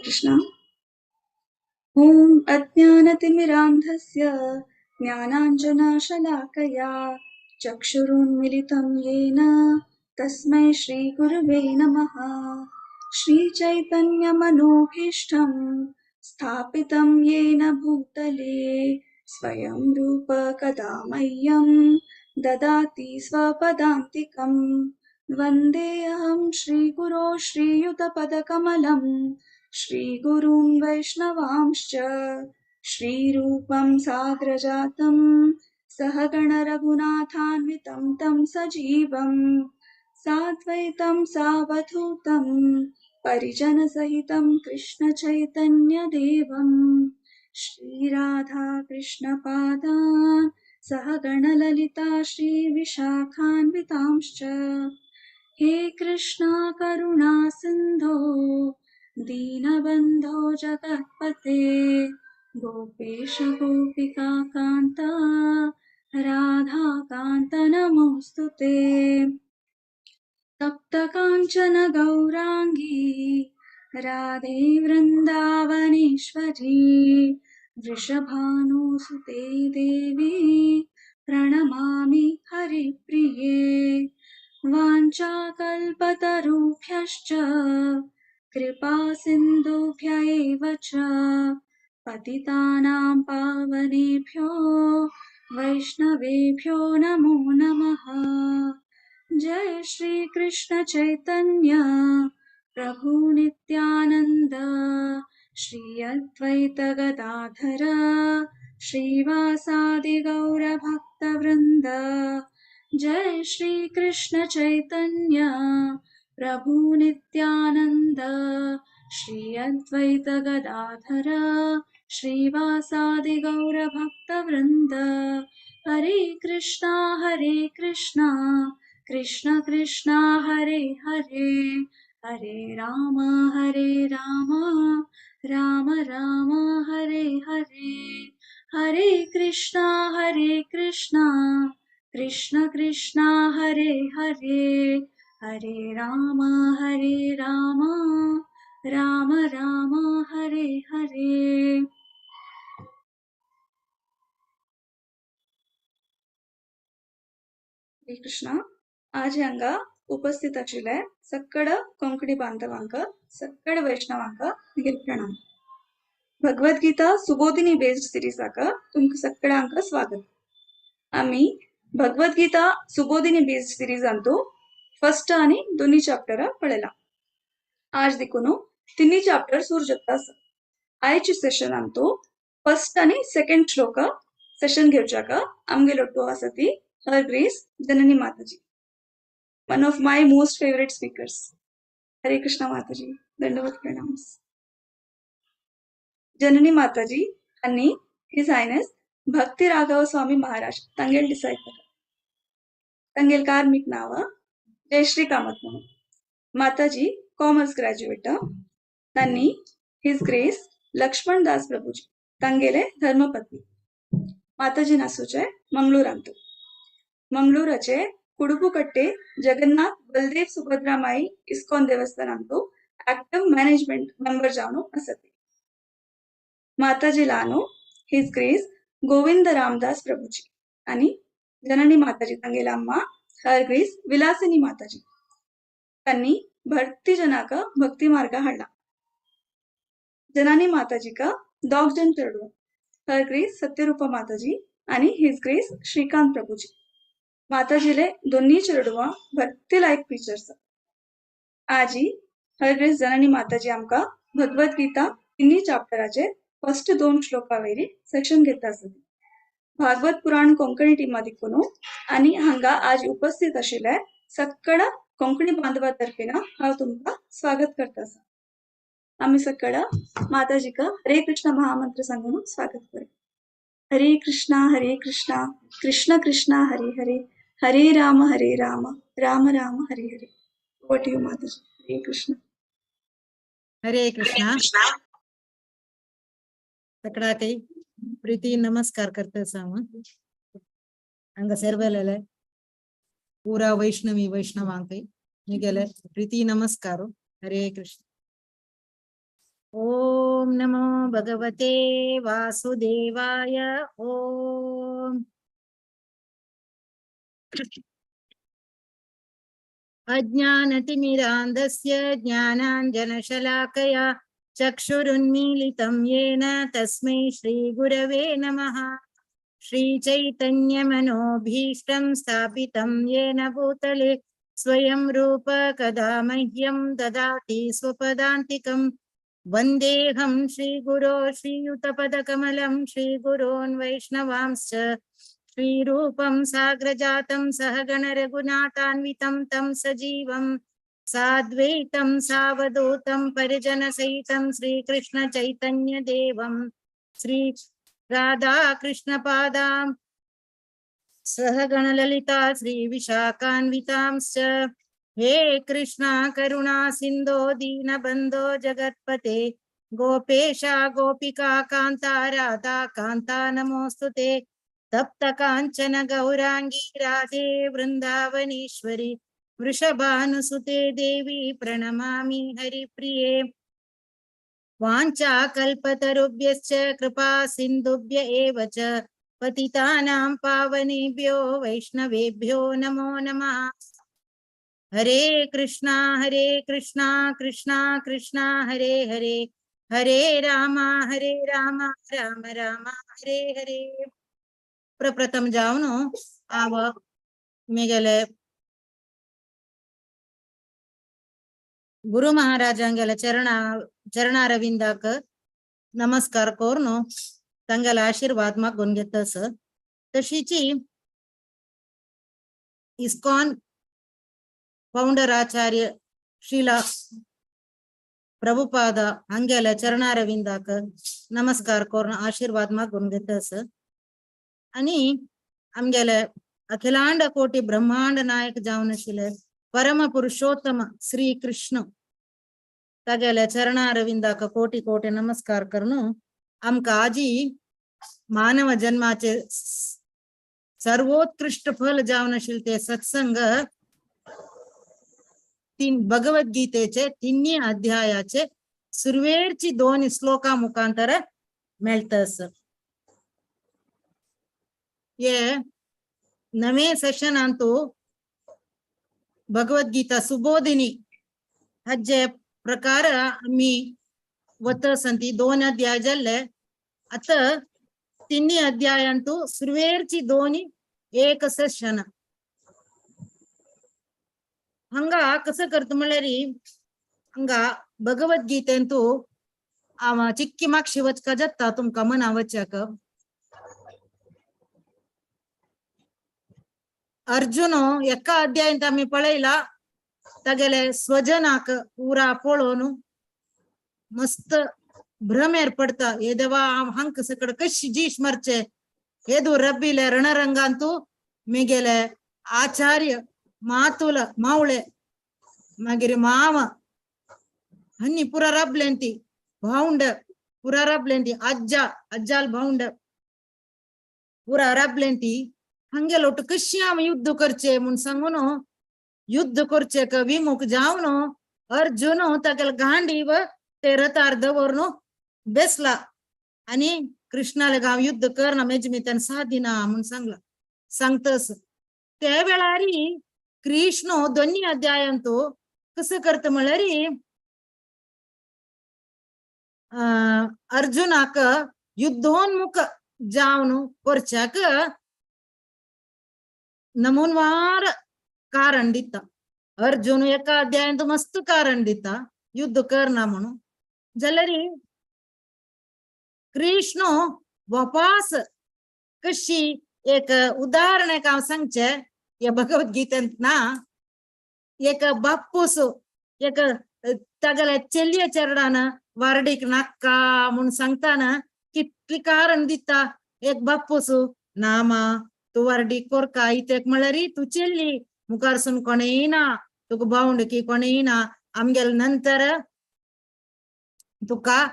कृष्ण। ॐ अज्ञानतिमिरान्धस्य ज्ञानाञ्जनशलाकया चक्षुरुन्मिलितं येन तस्मै श्रीगुरवे नमः। श्रीचैतन्यमनोभीष्टं स्थापितं येन भूतले स्वयं रूप कदा मह्यं ददाति स्वपदान्तिकं। वन्देऽहं श्रीगुरो श्रीयुतपदकमलं श्रीगुरून् वैष्णवांश्च श्रीरूपं साग्रजातं सहगणरघुनाथान्वितं तं सजीवं साद्वैतं सावधूतं परिजनसहितं कृष्णचैतन्यदेवं। श्रीराधाकृष्णपादान् सहगणललिता श्रीविशाखान्वितांश्च। हे कृष्णा करुणा सिन्धो दीनबन्धो जगत्पते गोपेश गोपिका कान्ता राधाकान्त नमोऽस्तु ते। तप्त काञ्चन गौराङ्गी राधे वृन्दावनेश्वरी वृषभानुसुते देवी प्रणमामि हरिप्रिये। वाञ्छाकल्पतरुभ्यश्च कृपा सिन्धुभ्य एव च पतितानां पावनेभ्यो वैष्णवेभ्यो नमो नमः। जय श्री कृष्ण चैतन्य प्रभु नित्यानंद श्री अद्वैत गदाधर श्रीवासादि गौर भक्तवृंद। जय श्री कृष्ण चैतन्य प्रभु नित्यानंद श्री अद्वैत गदाधर श्रीवासादि गौर भक्तवृंद। हरे कृष्णा कृष्ण कृष्णा हरे हरे, हरे राम राम राम हरे हरे। हरे कृष्णा कृष्ण कृष्णा हरे हरे, हरे राम राम राम हरे हरे। हरे कृष्णा। आज हांगा उपस्थित आशिल्ले सक्कड कोंकणी बांधवांक, सक्कड वैष्णवांक म्हगेले प्रणाम। भगवद्गीता सुबोधिनी बेस्ड सिरीजाक तुमकां सक्कडांक स्वागत। आमी भगवद्गीता सुबोधिनी बेस्ड सिरीजांतू फर्स्ट आनी दोनी चॅप्टरां पळयलां। आज देखून तिन्ही चॅप्टर सुरू जाता आसा। आयच्या सेशनांतू फर्स्ट आनी सेकंड श्लोक सेशन घेवच्याक आमगेलो लोटो आसा ती her grace Janani Mataji, one of my most favorite speakers. Hare Krishna Mataji, Dandavat Pranams. Janani Mataji आणि His Highness भक्ती राघव स्वामी महाराज तांगेल डिसायपल, तांगेल कार्मिक नाव जयश्री कामत म्हणून। माताजी कॉमर्स ग्रॅज्युएट, तांणी His Grace Lakshman Das Prabhuji तांगेले धर्मपत्नी। माताजी नासूचे मंगळूरांतू, मंगळूराचे कुडुपुकट्टे जगन्नाथ बलदेव सुभद्रामाई इस्कॉन देवस्थानांतू ऍक्टिव्ह मॅनेजमेंट मेंबर जावन आसत। माताजी लानो his grace Govind Ramdas Prabhuji आणि जननी माताजी तांगेले अम्मा हर ग्रेस विलासिनी माताजी तांणी भक्ती जनाक भक्ती मार्ग हाडला। जननी माताजीका दोग जण चेडूं हर ग्रेस सत्यरूपा माताजी आणि his grace Shrikant Prabhuji. माताजीले दोन्ही चेडवां भक्ती लायक फीचर्स। आजी हर ग्रेस जननी माताजी आमकां भगवद्गीता तिन्ही चॅप्टराचे फर्स्ट दोन श्लोका वयली सेशन घेता आसत। भागवत पुराण कोंकणी टिमा देखून आनी हांगा आज उपस्थित आशिल्ले सक्कड कोंकणी बांधवा तर्फेन हांव तुमकां स्वागत करता आसा। आमी सक्कड माताजीक हरे कृष्ण महामंत्र सांगून स्वागत करूया। हरे कृष्णा कृष्ण कृष्ण हरे हरे, हरे Ram Ram Ram Hare Hare. Over to you Mataji. Hare Krishna. Hare Krishna. सगळ्यांक प्रीती नमस्कार करता हांव। हांगा सर्वेलेले पूरा वैष्णवी वैष्णवांक म्हगेले प्रीती नमस्कार। हरे कृष्ण। ओम नमो भगवते वासुदेवाय. ओम. अज्ञानतिमिरान्धस्य ज्ञानाञ्जनशलाकया चक्षुरुन्मीलितं येन तस्मै श्रीगुरवे नमः. श्रीचैतन्यमनोभीष्टं स्थापितं येन भूतले स्वयं रूप कदा मह्यं ददाति स्वपदान्तिकं. वन्देऽहं श्रीगुरो श्रीयुतपदकमलं श्रीगुरून् वैष्णवांश्च. श्रीरूपं साग्रजातं सहगणरघुनाथान्वितं तं सजीवं साद्वैतं सावधूतं परिजनसहितं श्रीकृष्ण चैतन्यदेवं. श्री राधाकृष्णपादां सहगणललिता श्रीविशाखान्वितांश्च. हे कृष्णा करुणा सिन्धो दीनबन्धो जगत्पते गोपेशा गोपिका कान्ता राधा कान्ता नमोऽस्तु ते. तप्त काञ्चन गौराङ्गी राधे वृन्दावनेश्वरि वृषभानुसुते देवी प्रणमामि हरिप्रिये. वाञ्छाकल्पतरुभ्यश्च कृपा सिन्धुभ्य एव च पतितानां पावनेभ्यो वैष्णवेभ्यो नमो नमः. हरे कृष्णा कृष्णा कृष्णा हरे हरे हरे रामा हरे रामा राम राम हरे हरे. प्रप्रथम जावन हांव मेगेले गुरु महाराजांगेले चरणारविंदाक नमस्कार करून तांगेले आशीर्वाद मागून घेतस. तशीची इस्कॉन फाउंडर आचार्य श्रीला प्रभुपाद हांगेले चरणारविंदाक नमस्कार करून आशीर्वाद मागून घेतस. आणि आमगेले अखिलांड कोटी ब्रह्मांड नायक जावन आशिल्ले परम पुरुषोत्तम श्री कृष्ण तागेले चरणारविंदाक कोटी कोटी नमस्कार करून आमकां आजी मानव जन्माचे सर्वोत्कृष्ट फल जावन आशिल्ले ते सत्संग तीन भगवद्गीतेचे तिन्ही अध्यायाचे सुरवेरची दोन श्लोका मुखांतर मेळटस. हे नवे सेशन अंतू भगवद्गीता सुबोधिनी हाजे प्रकार आमी वता दोन अध्याय जाल्ले. आतां तिन्ही अध्यायांतू सुरवेरची दोन एक सेशन हांगा कसं करता म्हणल्यार हांगा भगवद्गीतेंतू हांव चिक्की मागशी वचका जाता तुमकां मना वच्याक. अर्जुन एका अध्यायांत आमी पळयला तागेले स्वजनाक पुरा पळोवन मस्त भ्रमेर पडता. हे देवा हांव हांक सकड कशी जीश मरचे हेदू रब्बिले रणरंगांतू मेगेले आचार्य मातुल मावळे मागीर माव हन्नी पुरा रबलेंती भावंड पुरा रबलेंती अज्जा अज्जाल भावंड पुरा रबलेंती हांगेलो कशी हांव युद्ध करचे म्हूण सांगून युद्ध करचे विमुख जावन अर्जुन तागेले गांडीव ते रथार दवरून बेसला आणि कृष्णाले गांव युद्ध करना मेज मित्यान सादिना म्हूण सांगला सांगतस. त्या वेळार कृष्ण दोन्ही अध्यायांतू कसं करता म्हणल्यार अर्जुनाक युद्धोन्मुख जावन करच्याक नमूनवार कारण दिता. अर्जुन एका अध्यायांत मस्त कारण दिता युद्ध करना म्हणून जाल्यार कृष्ण वापास कशी एक उदाहरण एक हांव सांगचें ह्या भगवद्गीतेंत ना एक बाप्पूस एक तागेल्या चेल्ल्या चेरडान वारडीक नाका म्हूण सांगताना कितली कारण दिता. एक बाप्पूस ना मा तूं वारडीक कोरका इतेक म्हळ्यार तूं चेल्ली मुखारसून कोणेय ना तुका भावंडकी कोणेय ना आमगेले नंतर तुका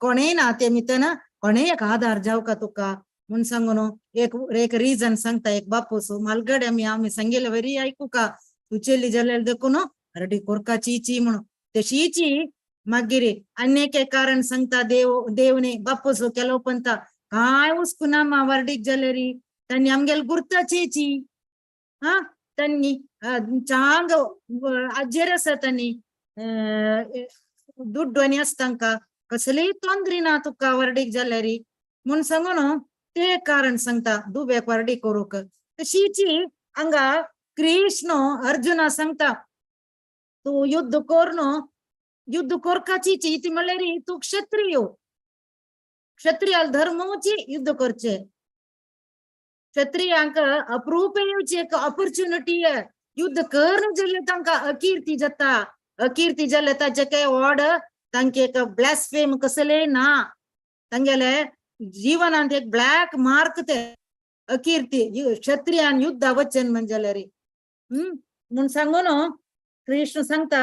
कोणेय ना ते मितन कोणेय एक आधार जावका तुका म्हूण सांगून एक एक रिजन सांगता एक बापूस मालगडे आमी आमी सांगिल्ले वरी आयकुका तूं चेल्ली जाल्यार देखून हरडी कोरका चीची म्हणून तशीची मागीर आनी एक कारण सांगता देव देवने बापूसो केलो पंता काय उसकुना मा वर्डीक जाले री तांणी आमगेले गुर्ताचेची हा तांणी चांग आजेर आसा तांणी दुड्डू आनी आसा तांकां कसलीय तोंदरी ना तुका वर्डीक जाल्यार म्हूण सांगून ते कारण सांगता दुबेक वर्डी करूंक. तशीची हांगा कृष्ण अर्जुना सांगता तूं युद्ध कर न्हू, युद्ध करकाची ती म्हणल्यार तूं क्षत्रिय, क्षत्रियाल धर्मूची युद्ध करचे, क्षत्रियांक अप्रूप येवची एक ऑपॉर्च्युनिटी युद्ध कर जाल्यार तांकां अकीर्ती जाता, अकीर्ती जाल्यार ताचे काय व्हड तांके एक ब्लॅस्फेम कसले ना, तांगेले जीवनांत एक ब्लॅक मार्क ते अकीर्ती क्षत्रियान युद्धा वचन म्हण जाल्यार म्हूण सांगून कृष्ण सांगता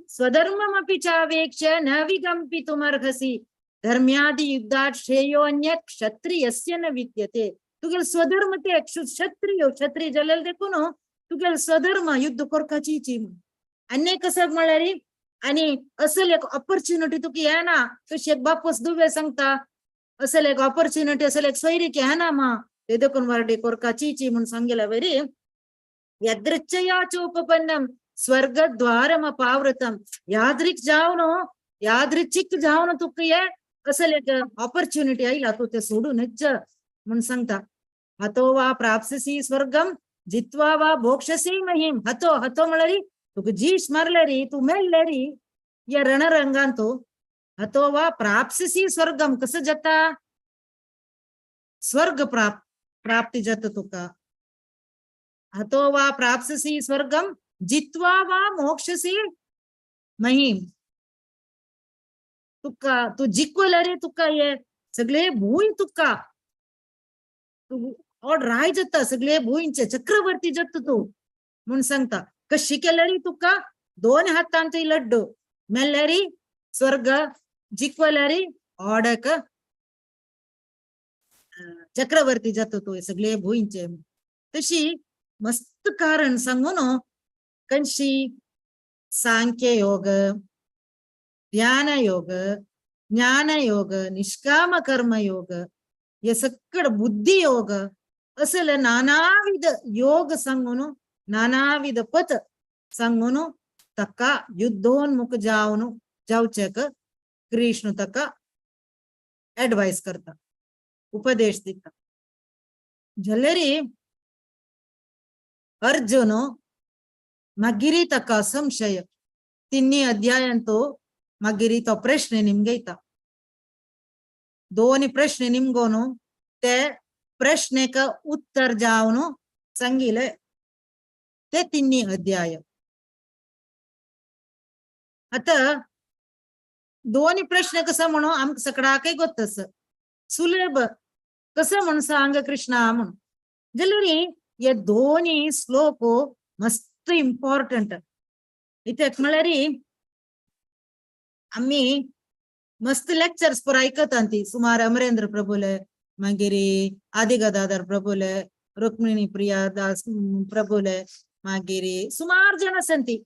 स्वधर्ममपि चावेक्ष्य न विगम्पितुमर्हसि धर्म्यादि युद्धात् श्रेयोऽन्यत् क्षत्रियस्य न विद्यते. तुगेले स्वधर्म ते क्षत्रिय, क्षत्रिय जाल्यार देखून तुगेले स्वधर्म युद्ध करपाची. आनी कसं म्हळ्यार आनी असल एक ऑपॉर्च्युनिटी तुका येना, तशी एक बापूस दुबे सांगता असल एक ऑपॉर्च्युनिटी असल एक सोयरीक येना मा ते देखून वर्डी करपाची म्हूण सांगिल्ल्या वरी यदृच्छया चोपपन्नम स्वर्गद्वारम अपावृतम. यादृक जावन यादृच्छिक जावन तुका हे असल एक ऑपॉर्च्युनिटी आयला तूं ते सोडूनच म्हूण सांगता. हतो वा प्राप्स्यसि स्वर्गम जित्वा वा भोक्षसी महीम. हतो हतो म्हळ्यार तुका जीश मारल्यारी तूं मेल्ल्यारी या रणरंगान तूं हतो वा प्राप्स्यसि स्वर्गम कसं जाता स्वर्ग प्राप्ती जाता तुका. हतो वा प्राप्स्यसि स्वर्गम जित्वा वा मोक्षसी महीम. तुका तूं जिखल्यार तुका हे सगळे भूंय तुका तूं ऑड राय जाता सगळे भूंयचे चक्रवर्ती जाता तूं म्हूण सांगता. कशी केल्यार तुका दोन हातांत लड्डू मेल्ल्यार स्वर्ग जिखल्यार ऑडक चक्रवर्ती जाता तूं सगळे भूंयचे. तशी मस्त कारण सांगून कंशी सांख्य योग ध्यान योग ज्ञान योग निष्काम कर्म योग हे सकड बुद्धी योग असले नानाविध योग सांगून नानाविध पथ सांगून ताका युद्धोन्मुख जावन जावचेक कृष्ण ताका एडवायस करता उपदेश दिता. जाल्यार अर्जुन मागीर ताका संशय तिन्ही अध्यायांत मागीर तो प्रश्न निमगयता. दोन प्रश्न निमगोन ते प्रश्नेक उत्तर जावन सांगिले ते तिन्ही अध्याय. आता दोन प्रश्न कसं म्हणून आमकां सगळ्याकय गोत्तस सुलभ कसं म्हण सांग कृष्णा म्हणून जाल्यार हे दोन्ही श्लोक मस्त इम्पॉर्टंट. कित्याक म्हळ्यार आमी मस्त लेक्चर्स पुरो आयकता ती सुमार अमरेंद्र प्रभुले मागीर आदि गदाधर प्रभुले रुक्मिणी प्रिया दास प्रभुले मागीर सुमार जण आसा ती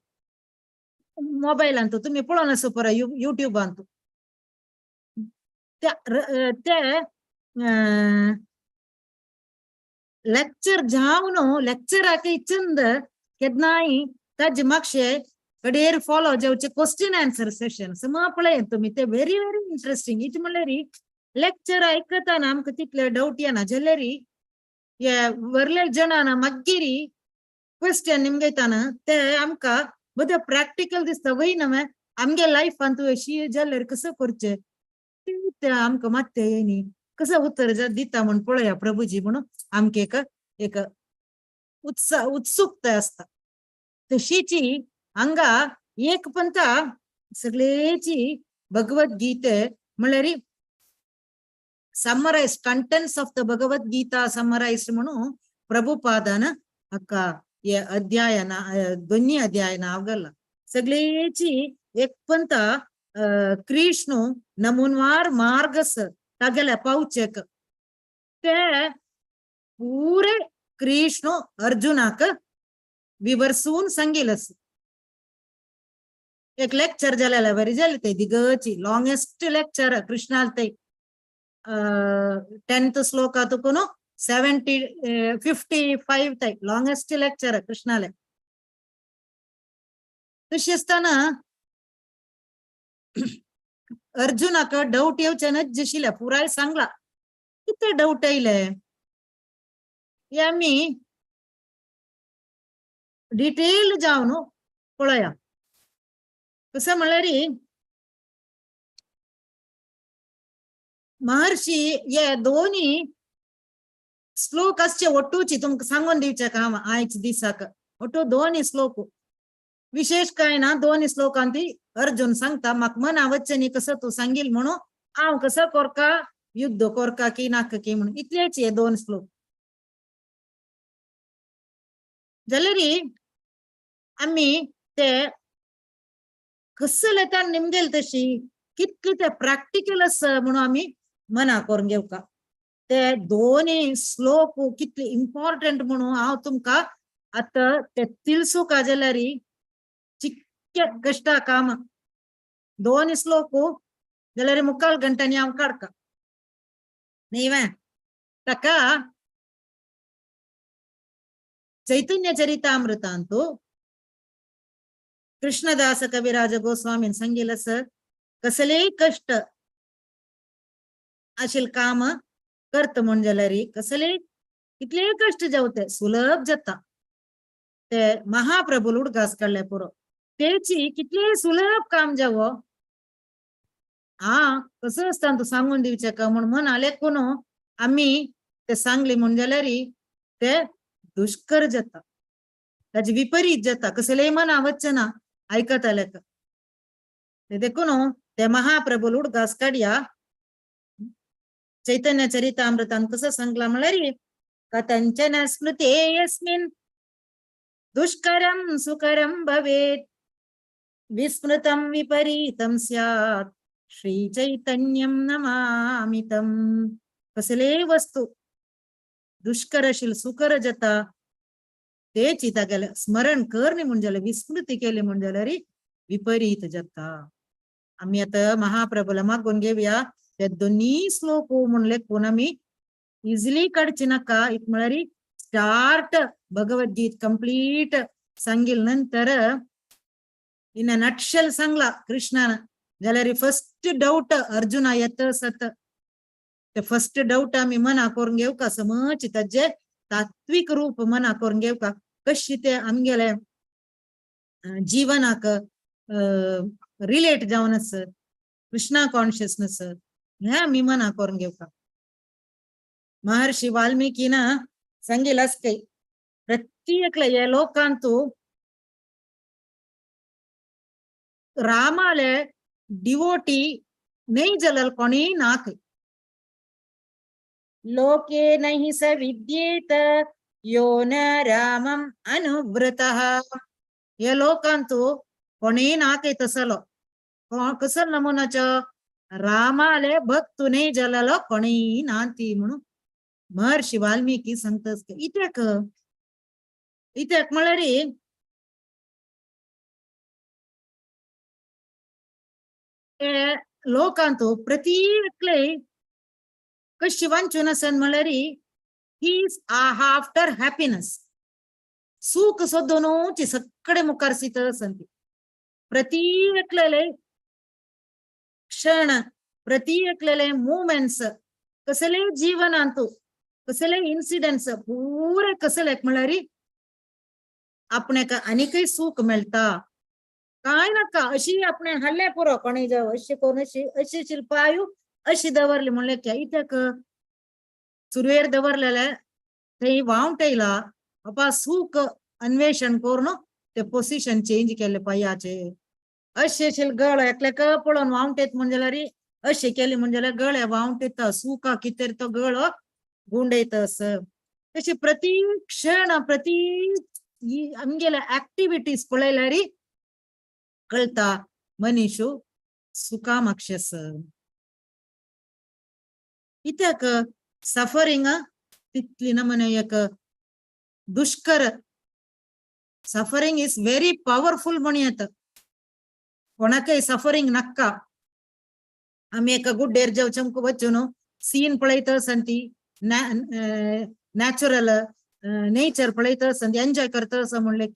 मोबायलांत तुमी पळोवन आसा पुरो युट्यूबांत ते लेक्चर जावन लेक्चराक चंद केन्नाय ताजे मातशे कडेर फॉलो जावचे क्वेश्चन आन्सर सेशन समा पळय तुमी ते व्हेरी व्हेरी इंट्रस्टिंग. इतलें म्हणल्यार लेक्चर आयकतना आमकां तितले डावट येना जाल्यार हे व्हडले जणां मागीर क्वेश्चन निमगयतना ते आमकां बरें प्रॅक्टिकल दिसता वय न्हय आमगे लायफान तूं अशी जाल्यार कसं करचें ते आमकां मात्तें येयनी कसं उत्तर दिता म्हूण पळया प्रभुजी म्हणून आमकां एक एक उत्साह उत्सुकता आसता. तशीची हांगा एक पंथा सगळेची भगवद्गीते म्हणल्यार summarise contents of the Bhagavad Gita summarised म्हणून प्रभुपादान हाका हे अध्यायना दोन्ही अध्यायना आवगल्ला सगळेची एक पंथा कृष्ण नमुनवार मार्गस तागेले पावचेक ते पुरे कृष्ण अर्जुनाक विवर्सून सांगिलस. एक लेक्चर जालेले बरी जाले ते दिगची लॉंगेस्ट लेक्चर कृष्णाल ते 10th श्लोका तुकून 70 55 तै लॉंगेस्ट लेक्चर कृष्णाले. तशी आसतना अर्जुनाक डाऊट येवचे नज्जशिले पुराय सांगला. कितें डाऊट येयले हे आमी डिटेल जावन पळया. कसं म्हणल्यार महर्षी हे दोन्ही श्लोक आसचे ಒಟ್ಟುಚಿ तुमकां सांगून दिवचे काम आयज दिसाक. ಒಟ್ಟು दोन्ही श्लोक विशेष काय ना, दोन्ही श्लोकांती अर्जुन सांगता म्हाका मना वच्चनी कसं तूं सांगील म्हणून हांव कसं कोरका युद्ध कोरका की नाका की म्हणून, इतलेच हे दोन श्लोक. जाल्यार आमी ते कसले ताण निमगेल तशी कितले ते प्रॅक्टिकल आसा म्हणून आमी मना करून घेवका. ते दोन्ही श्लोक कितले इम्पॉर्टंट म्हणून हांव तुमकां आतां ते तिळसूका जाल्यार चिक्के कश्टा काम दोन श्लोक जाल्यार मुखाल घंट्यांनी हांव काडका न्ही वे. ताका चैतन्य चरितामृतांतु कृष्णदास कविराज गोस्वामीन सांगितलं सर कसलेय कष्ट अशील काम करत म्हण जाल्यार कसलेय कितलेय कष्ट जावते सुलभ जाता. ते महाप्रभू उडगास काडले पुरो तेची कितलेय सुलभ काम जावो हा कसं आसता तूं सांगून दिवचें का म्हण म्हणाले कोण आमी ते सांगली म्हण जाल्यार ते दुष्कर जाता, ताजे विपरीत जाता. कसलेय मना वचना ना आयकताले ते देखून ते महाप्रभू उडगास काडया. चैतन्य चरितामृतान कसं सांगला म्हळ्यार कथंचन स्मृते यस्मिन् दुष्करं सुकरं भवेत् विस्मृतं विपरीतं स्यात् श्री चैतन्यं नमामि तम्. कसले वस्तू दुष्करशील सुकर जाता तेची तागेले स्मरण करणे म्हण जाल्यार विस्मृती केली म्हण जाल्यार विपरीत जाता. आमी आतां महाप्रभूला मागून घेवया ते दोन्ही श्लोक म्हणले कोण आमी इजिली काडचे नाका. एक म्हळ्यार स्टार्ट भगवद्गीत कंप्लीट सांगील नंतर इन नटशेल सांगला कृष्णान जाल्यार फर्स्ट डाऊट अर्जुना येत सत ते फर्स्ट डाऊट आमी मना करून घेवका समज ताजे तात्विक रूप मना करून घेवका कशी ते आमगेले जीवनाक रिलेट जावन आस कृष्णा कॉन्शियसनेस हे आमी मना करून घेवका. महर्षी वाल्मिकीन सांगितलं असते प्रत्येकला या लोकांतू रामाले डिवोटी नाही जलल कोणी नाक. लोके नहि स विद्येत यो न रामम अनुव्रतः. या लोकांतू कोणी नाक तसलो कसल नमुनाचो रामाले भक्तू नाही जललो कोणी नाती म्हणून महर्षी वाल्मिकी सांगतस. इत्याक इत्याक म्हळ्यार लोकांतू प्रति एकले कशी वांचून आसन म्हळ्यार he is after happiness सुख सोदूनची सगळे मुखार सीत आसन ती प्रति एकलेले क्षण प्रति एकलेले मुवमेंट्स कसले जीवनांतू कसले इन्सिडेंट्स पुरे कसले म्हळ्यार आपण्याक आनीकय सुख मेळटा काय नाका अशी आपणे हाडले पुरो कोणी जावं अशी करून अशी अशी शिल्पायू अशी दवरली म्हणले इत्याक सुरवेर दवरलेले थंय वावट येयला बाबा सुख अन्वेषण करून ते पोजिशन चेंज केले पायाचे अशे अशे गळ एकल्याक पळोवन वावट येत म्हण जाल्यार अशें केले म्हण जाल्यार गळे वावट येता सुखा कितें तो गळो गुंडयता असं. तशी प्रति क्षण प्रति आमगेले ऍक्टिव्हिटीज पळयल्यार कळता मनीशु सुखामक्षस. इत्याक सफरिंग तितली नमने एक दुष्कर सफरिंग is very powerful म्हण येता. कोणाकय सफरींग नाका. आमी एका गुड्डेर जेव चमकू वचून सीन पळयत आसन ती नॅचरल नेचर पळयत आसन, एन्जॉय करता आसा म्हणले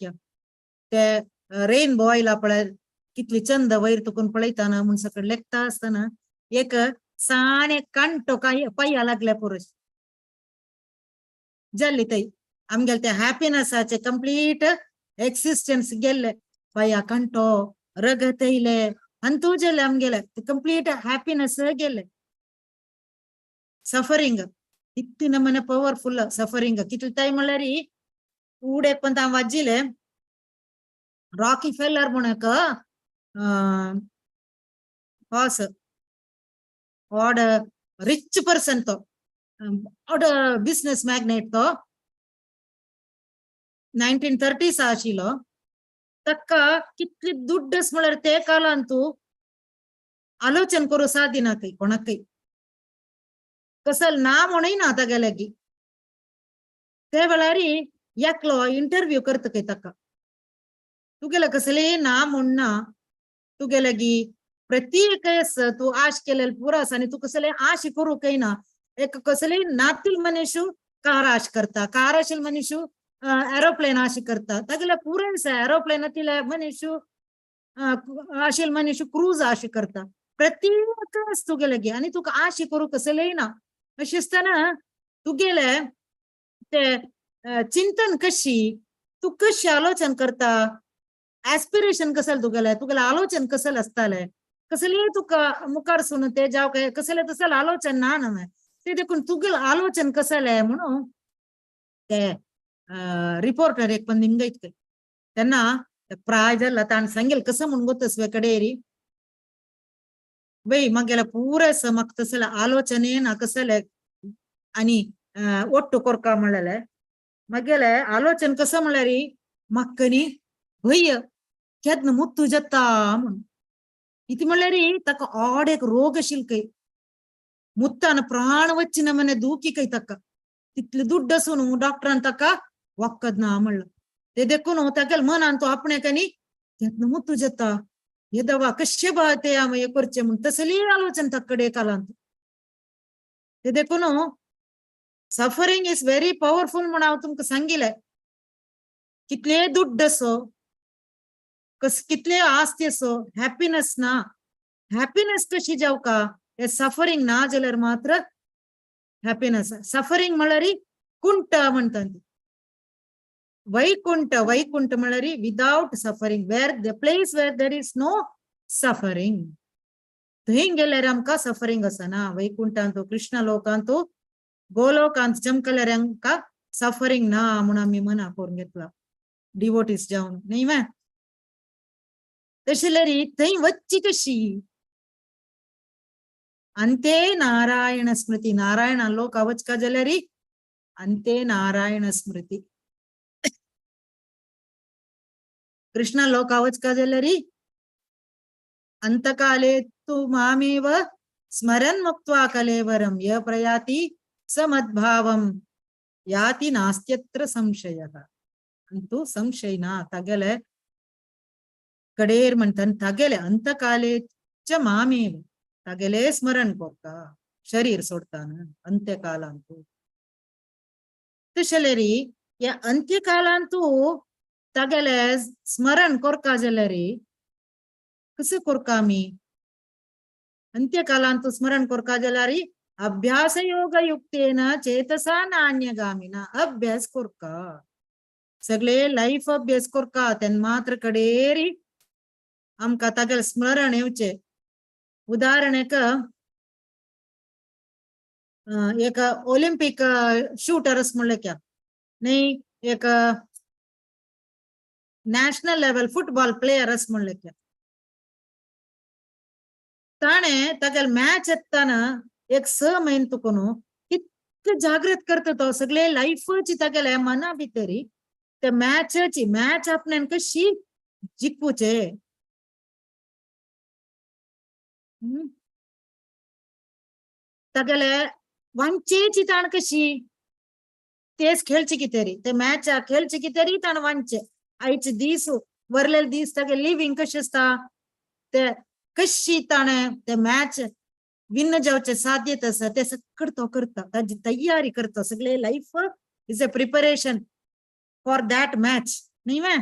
ते रेनबो आयला पळय कितली चंद वयर तुकून पळयताना म्हूण सकड लेखता आसतना एक साणे कांटो काय पाया लागल्या पुरुष जाल्ली थंय आमगेले ते हॅपिनसाचे कंप्लीट एक्सिस्टन्स गेल्ले. पाया कांटो रगत येयले अंतू जाले आमगेले कंप्लीट हॅपिनस गेले. सफरींग इतली नमने पवरफुल सफरींग. कितले टायम म्हणल्यार उडेक पण हांव वाजिले रॉकी फेलर म्हूण एक हॉस व्हड रिच पर्सन तो, व्हड बिझनेस मॅग्नेट तो, 1930s आशिल्लो. ताका कितली दुड्डस म्हळ्यार ते कालान तूं आलोचन करूं सादिना खंय कोणाकय कसल ना म्हणय ना तागेले की. ते वेळार एकलो इंटरव्यू करता खंय ताका, तुगेले कसले ना म्हणना, तुगेले गी प्रत्येक तूं आश केलेले पुरो आसा आनी तूं कसले आश करूं काय ना. एक कसले नातील मनीशू कार आश करता, कार आशिल्ले मनीशू एरोप्लेन आश करता, तागेले पुरो आसा एरोप्लेन आशिल्ले मनीशू आशिल्ले मनीशू क्रूज आश करता. प्रत्येक तुगेले गी आनी तुका आश करूं कसलेय ना. अशें आसतना तुगेले ते चिंतन कशी, तूं कशी आलोचन करता, एस्पिरेशन कसले तुगेले, तुगेले आलोचन कसले आसताले, कसले तुका मुखार सून ते जावं काय कसले तसले आलोचन ना न्हय ते देखून तुगेले आलोचन कसले म्हणून ते रिपोर्टर एक पण निमगयत तेन्ना प्राय जाल्ला ताणें सांगेल कसं म्हूण गो तसवे कडेरी बाई मागेले पुरेस म्हाका तसले आलोचने ना कसले आनी ಒಟ್ಟು ಕೊರ್ಕ म्हणलेले मागेले आलोचन कसं म्हणल्यार म्हाका न्ही भंय केन्ना मुत्तू जाता म्हूण. इति म्हणल्यार ताका ऑड एक रोग आशिल्लो खंय, मुत्तान प्राण वच्चे मने दुखी खंय ताका, तितले दुड्ड आसून डॉक्टरान ताका वखद ना म्हणलं. ते देखून तागेले मनान तो आपणे न्ही केन्ना मुत्तू जाता हे दवा कशे बा ते आमी हे करचे म्हूण तसली आलोचन ताका कडेन कालांत. ते देखून सफरींग is very powerful म्हूण हांव तुमकां सांगिलें. कितले दुड्ड आसो कस कितले आस्ती आसो हॅपिनस ना. हॅपिनस कशी जावका हे सफरींग ना जाल्यार मात्र हॅपिनस. सफरींग म्हणल्यार कुंट म्हणटा ती, वैकुंठ. वैकुंठ म्हणल्यार without suffering, where the place where there is no suffering. थंय गेल्यार आमकां सफरींग आसना. वैकुंठांत कृष्ण लोकांत गोलोकांत चमकल्यार आमकां सफरींग ना म्हूण आमी मना करून घेतला डिवोटीस जावन न्ही मा. तशें जाल्यार थंय वच्ची कशी? अंते नारायण स्मृती. नारायण लोक वचका जाल्यार अंते नारायण स्मृती. कृष्ण लोक वचका जाल्यार अंतकाले तु मामेव स्मरन् मुक्त्वा कलेवरं य प्रयाति समद्भावं याति नास्त्यत्र संशयः. अंतू संशय ना तागेले कडेर म्हणटान तागेले अंतकाले च मामेव तागेले स्मरण करता शरीर सोडताना अंत्यकालांतू. तशें जाल्यार ह्या अंत्यकालांतू तागेले स्मरण करका जाल्यार कसं करका आमी? अंत्यकालांतू स्मरण करका जाल्यार अभ्यास योग युक्तेन चेतसा नान्यगामिना. अभ्यास करका, सगळे लायफ अभ्यास करका तेन्ना मात्र कडेरी आमकां तागेले स्मरण येवचें. उदाहरण एक एक ऑलिम्पिक शूटर्स म्हणले क्या न्ही, एक नॅशनल लेवल फुटबॉल प्लेयर्स म्हणले क्या, ताणें तागेले मॅच येताना एक 6 म्हयने तुकून कितले जागृत करता तो सगळे लायफाची तागेले मना भितरी ते मॅचाची मॅच आपल्यान कशी जिखूचे. तागेले वांचेची ताण कशी तेच खेळचे कितें ते मॅच खेळचे कितें ताण वांचे. आयचे दीस वरलेले दीस तागे लिव्हिंग कशें आसता, ते कशी ताणें ते मॅच विन जावचे साध्यता आसा ते सगळं तो करता, ताजी तयारी करता. सगळे life is a preparation for that match न्ही वे.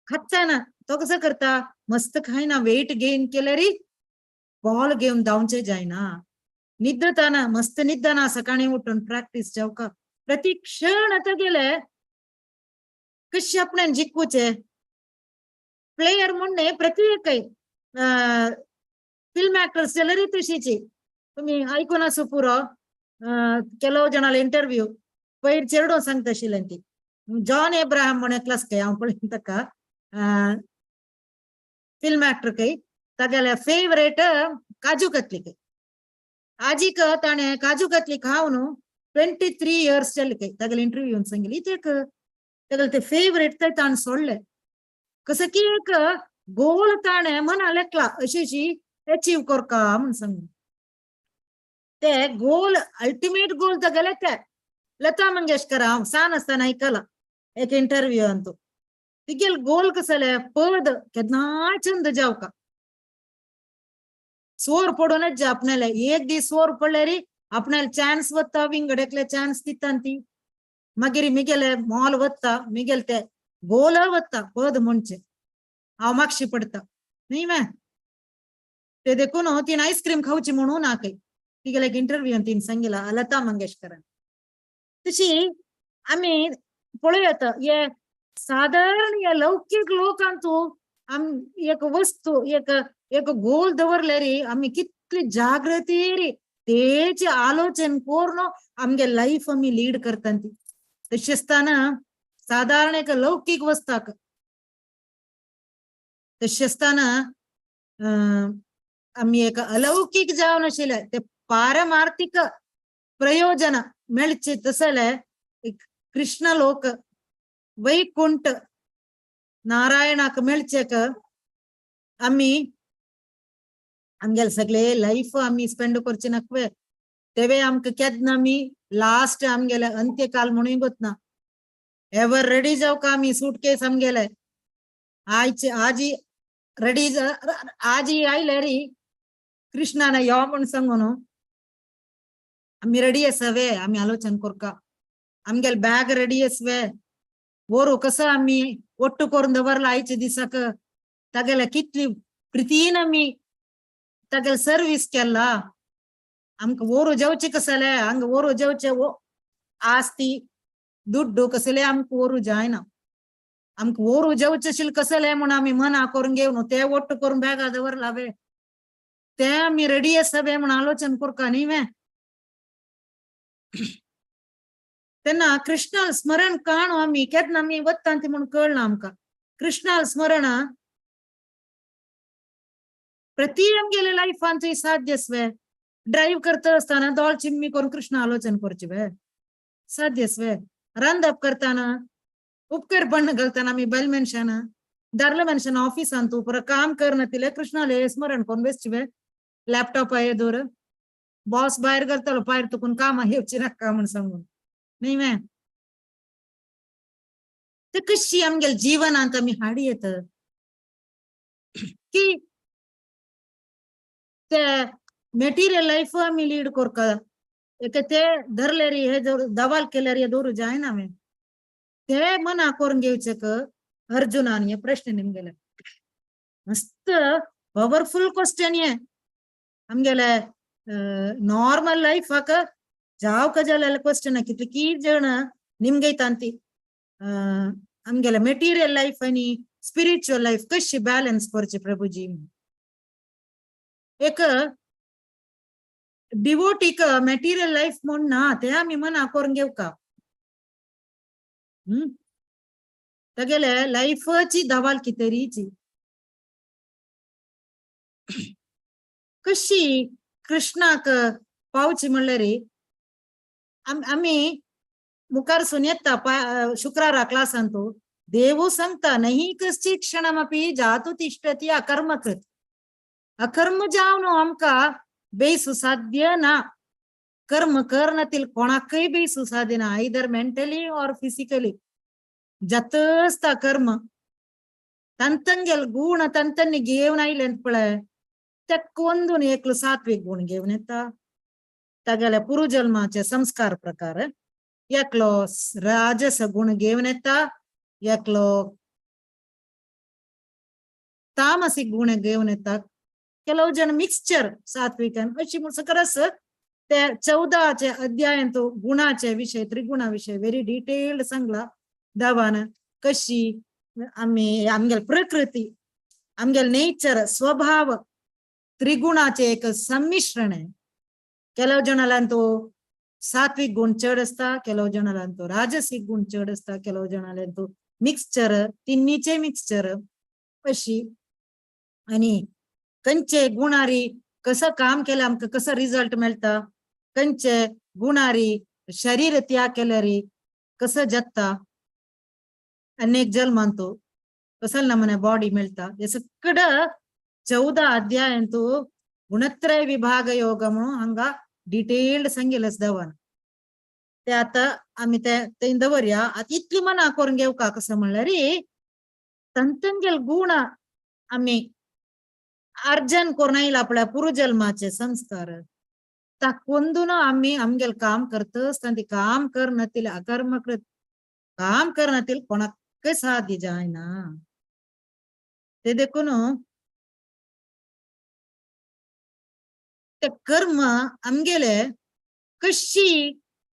खाताना तो कसं करता, मस्त खायना, वेट गेन केल्यारी बॉल घेवन धांवचे जायना. निद्दताना मस्त निद्दना, सकाळी उठून प्रॅक्टीस जावका. प्रति क्षण आता गेले कशी आपण्यान जिखूचे प्लेयर म्हणणे. प्रति काही फिल्म ऍक्टर्स जाल्यार तशीची तुम्ही आयकून आसूं पुरो. ಕೆಲವು ಜನಾల इंटरव्यू पयर चेडो सांगता आशिल्लें ती जॉन एब्राहम म्हण एकलो आसा हांव पळयन ताका फिल्म ऍक्टर खंय, तागेले फेवरेट काजू कतली खंय. आजीक ताणें काजू कतली खावन 23 इयर्स जाले खंय. तागेले इंटरव्यू सांगिल्ली ते तागेले ते फेवरेट ते ताणें सोडले. कसं की एक गोल ताणें मना लेखला अशी अशी अचीव करका म्हण सांगून ते गोल अल्टिमेट गोल तागेले ते. लता मंगेशकर हांव सान आसतना आयकला एक इंटरव्यू अंतू, तिगेल गोल कसले पद केन्नाय चंद जावका सोर पडूनच जा आपणाले. एक दीस सोर पडल्यार आपणाले चान्स वता, विंगड एकले चान्स दिता ती, मागीर मिगेले मॉल वता, मिगेल ते गोल वता पद म्हणचे हांव मागशी पडता न्ही वे. ते देखून तीन आयस्क्रीम खावची म्हणून ना खंय. तिगेले एक इंटरव्यू तीन सांगिला लता मंगेशकरान. तशी आमी पळयत हे साधारण या लौकीक लोकांतू आम एक वस्तू एक एक गोल दवरले आमी कितली जागृती तेचे आलोचन करून आमगे लायफ आमी लीड करता ती. तशी आसतना साधारण एक लौकीक वस्ताक तशी आसतना आमी एक अलौकीक जावन आशिल्ले ते पारमार्थिक प्रयोजन मेळचे तसले एक कृष्ण लोक वैकुंठ नारायणाक मेळचेक आमी आमगेले सगळे लायफ आमी स्पेंड करचे नाकवे. तेवे आमकां केन्ना आमी लास्ट आमगेले अंत्यकाल म्हणून गोतना एवर रेडी जावका आमी सूटकेस आमगेले आयचे आजी रेडी आजी आयले री कृष्णान यो म्हण सांगून आमी रेडी आसावे. आमी आलोचन करका आमगेले बॅग रेडी आसवे. वोरू कसं आमी ಒಟ್ಟು करून दवरला आयच्या दिसाक तागेले कितली प्रितीन आमी तागेले सर्वीस केला. आमकां वोरू जेवचे कसले हांगा वोरू जेवचे आस्ती दुड्डू कसले आमकां वोरू जायना. आमकां वोरू जेवचे आशिल्लें कसले म्हूण आमी मना करून घेवन ते ಒಟ್ಟು करून बॅगा दवरलावे ते आमी रेडी आसावे म्हूण आलोचन करका न्ही वे. तेन्ना कृष्णाल स्मरण काणू आमी केन्ना आमी वता ती म्हूण कळना आमकां. कृष्णाल स्मरण प्रति आमगेले लायफान साध्य आसवे. ड्रायव्ह करता आसतना दोळ चिम्मी करून कृष्ण आलोचन करचे वे साध्य आसवे. रांदप करतना उपकर बण्ण घालतना आमी बैल मनशान दारले मनशान ऑफिसान तूं परत काम करना तिले कृष्णाले स्मरण करून बेसचे वे. लॅपटॉप येदोर बॉस भायर घालतलो पायर तुकून कामां येवची नाका म्हूण सांगून न्ही वे. ते कशी आमगेले जीवनांत आमी हाडी येत की ते मेटिरियल लायफ आमी लीड करका. एक ते धरले री हे दवाल केल्यार हे दवरू जायना हांवें ते मना करून घेवचे अर्जुनान हे प्रश्न निमगेले. मस्त पवरफुल क्वेश्चन हे आमगेले नार्मल लायफाक जावक जालेले क्वेश्चन कितले की जण निमगेतांती आमगेले मेटिरियल लायफ आनी स्पिरिच्युअल लायफ कशी बॅलन्स करची प्रभुजी. एक डिवोटीक मेटिरियल लायफ म्हूण ना ते आमी मना करून घेवका. तागेले लायफाची दवाल कितेरीची कशी कृष्णाक पावची म्हणल्यार आमी मुखार सून येता शुक्रारा क्लासान तूं देवू सांगता नहीं कश्चित क्षणमपि जातु तिष्ठति अकर्मकृत. अकर्म जावन आमकां बेसू साध्य ना. कर्म करनातील कोणाकय बेसू साध्य ना, आयदर मेंटली ऑर फिजिकली. जाता आसता कर्म ತಂತಂಗೆಲ್ ಗುಣ ತಂತನ್ನಿ घेवन आयले पळय तेका एकलो सात्विक गुण घेवन येता. तागेल्या पुर्वजल्माचे संस्कार प्रकार एकलो राजस गुण घेवन येता, एकलो तामसिक गुण घेवन येता. ಕೆಲವು ಜನ ಮಿಕ್ಸ್ಚರ್ सात्विक अशी खरंच ते 14 अध्यायांत गुणाचे विषय, त्रिगुणा विषय व्हेरी डिटेल्ड सांगला दावान कशी आम्ही आमगेल प्रकृती, आमगेल नेचर, स्वभाव त्रिगुणाचे एक संमिश्रण आहे. ಕೆಲವು जणांतो सात्विक गुण चड असता, ಕೆಲವು जणांतो राजसिक गुण चड असता, ಕೆಲವು जणांतो मिक्सचर, तिन्हीचे मिक्सचर अशी. आणि कंचे गुणारी कसं काम केलं आमकां कसं रिझल्ट मेळटा, कंचे गुणारी शरीर त्याग केल्यारी कसं जगता अनेक जन्मांतो कसं नमूने बॉडी मेळटा. हे सगळं 14 अध्यायांतू गुणत्रय विभाग योग म्हणून हांगा डिटेल्ड सांगितलं दवन. ते आता आम्ही ते ते दवरया. आता इतली मना करून घेवका कसं म्हणल्यार तंतंगेल गुण आम्ही अर्जन करून आयला आपल्या पूर्वजन्माचे संस्कार ताकोंदून आम्ही आमगेल काम करतस ती काम करनातील अकर्म कृत काम करनातील कोणाकय साध्य जायना. ते देखून ते कर्म आमगेले कशी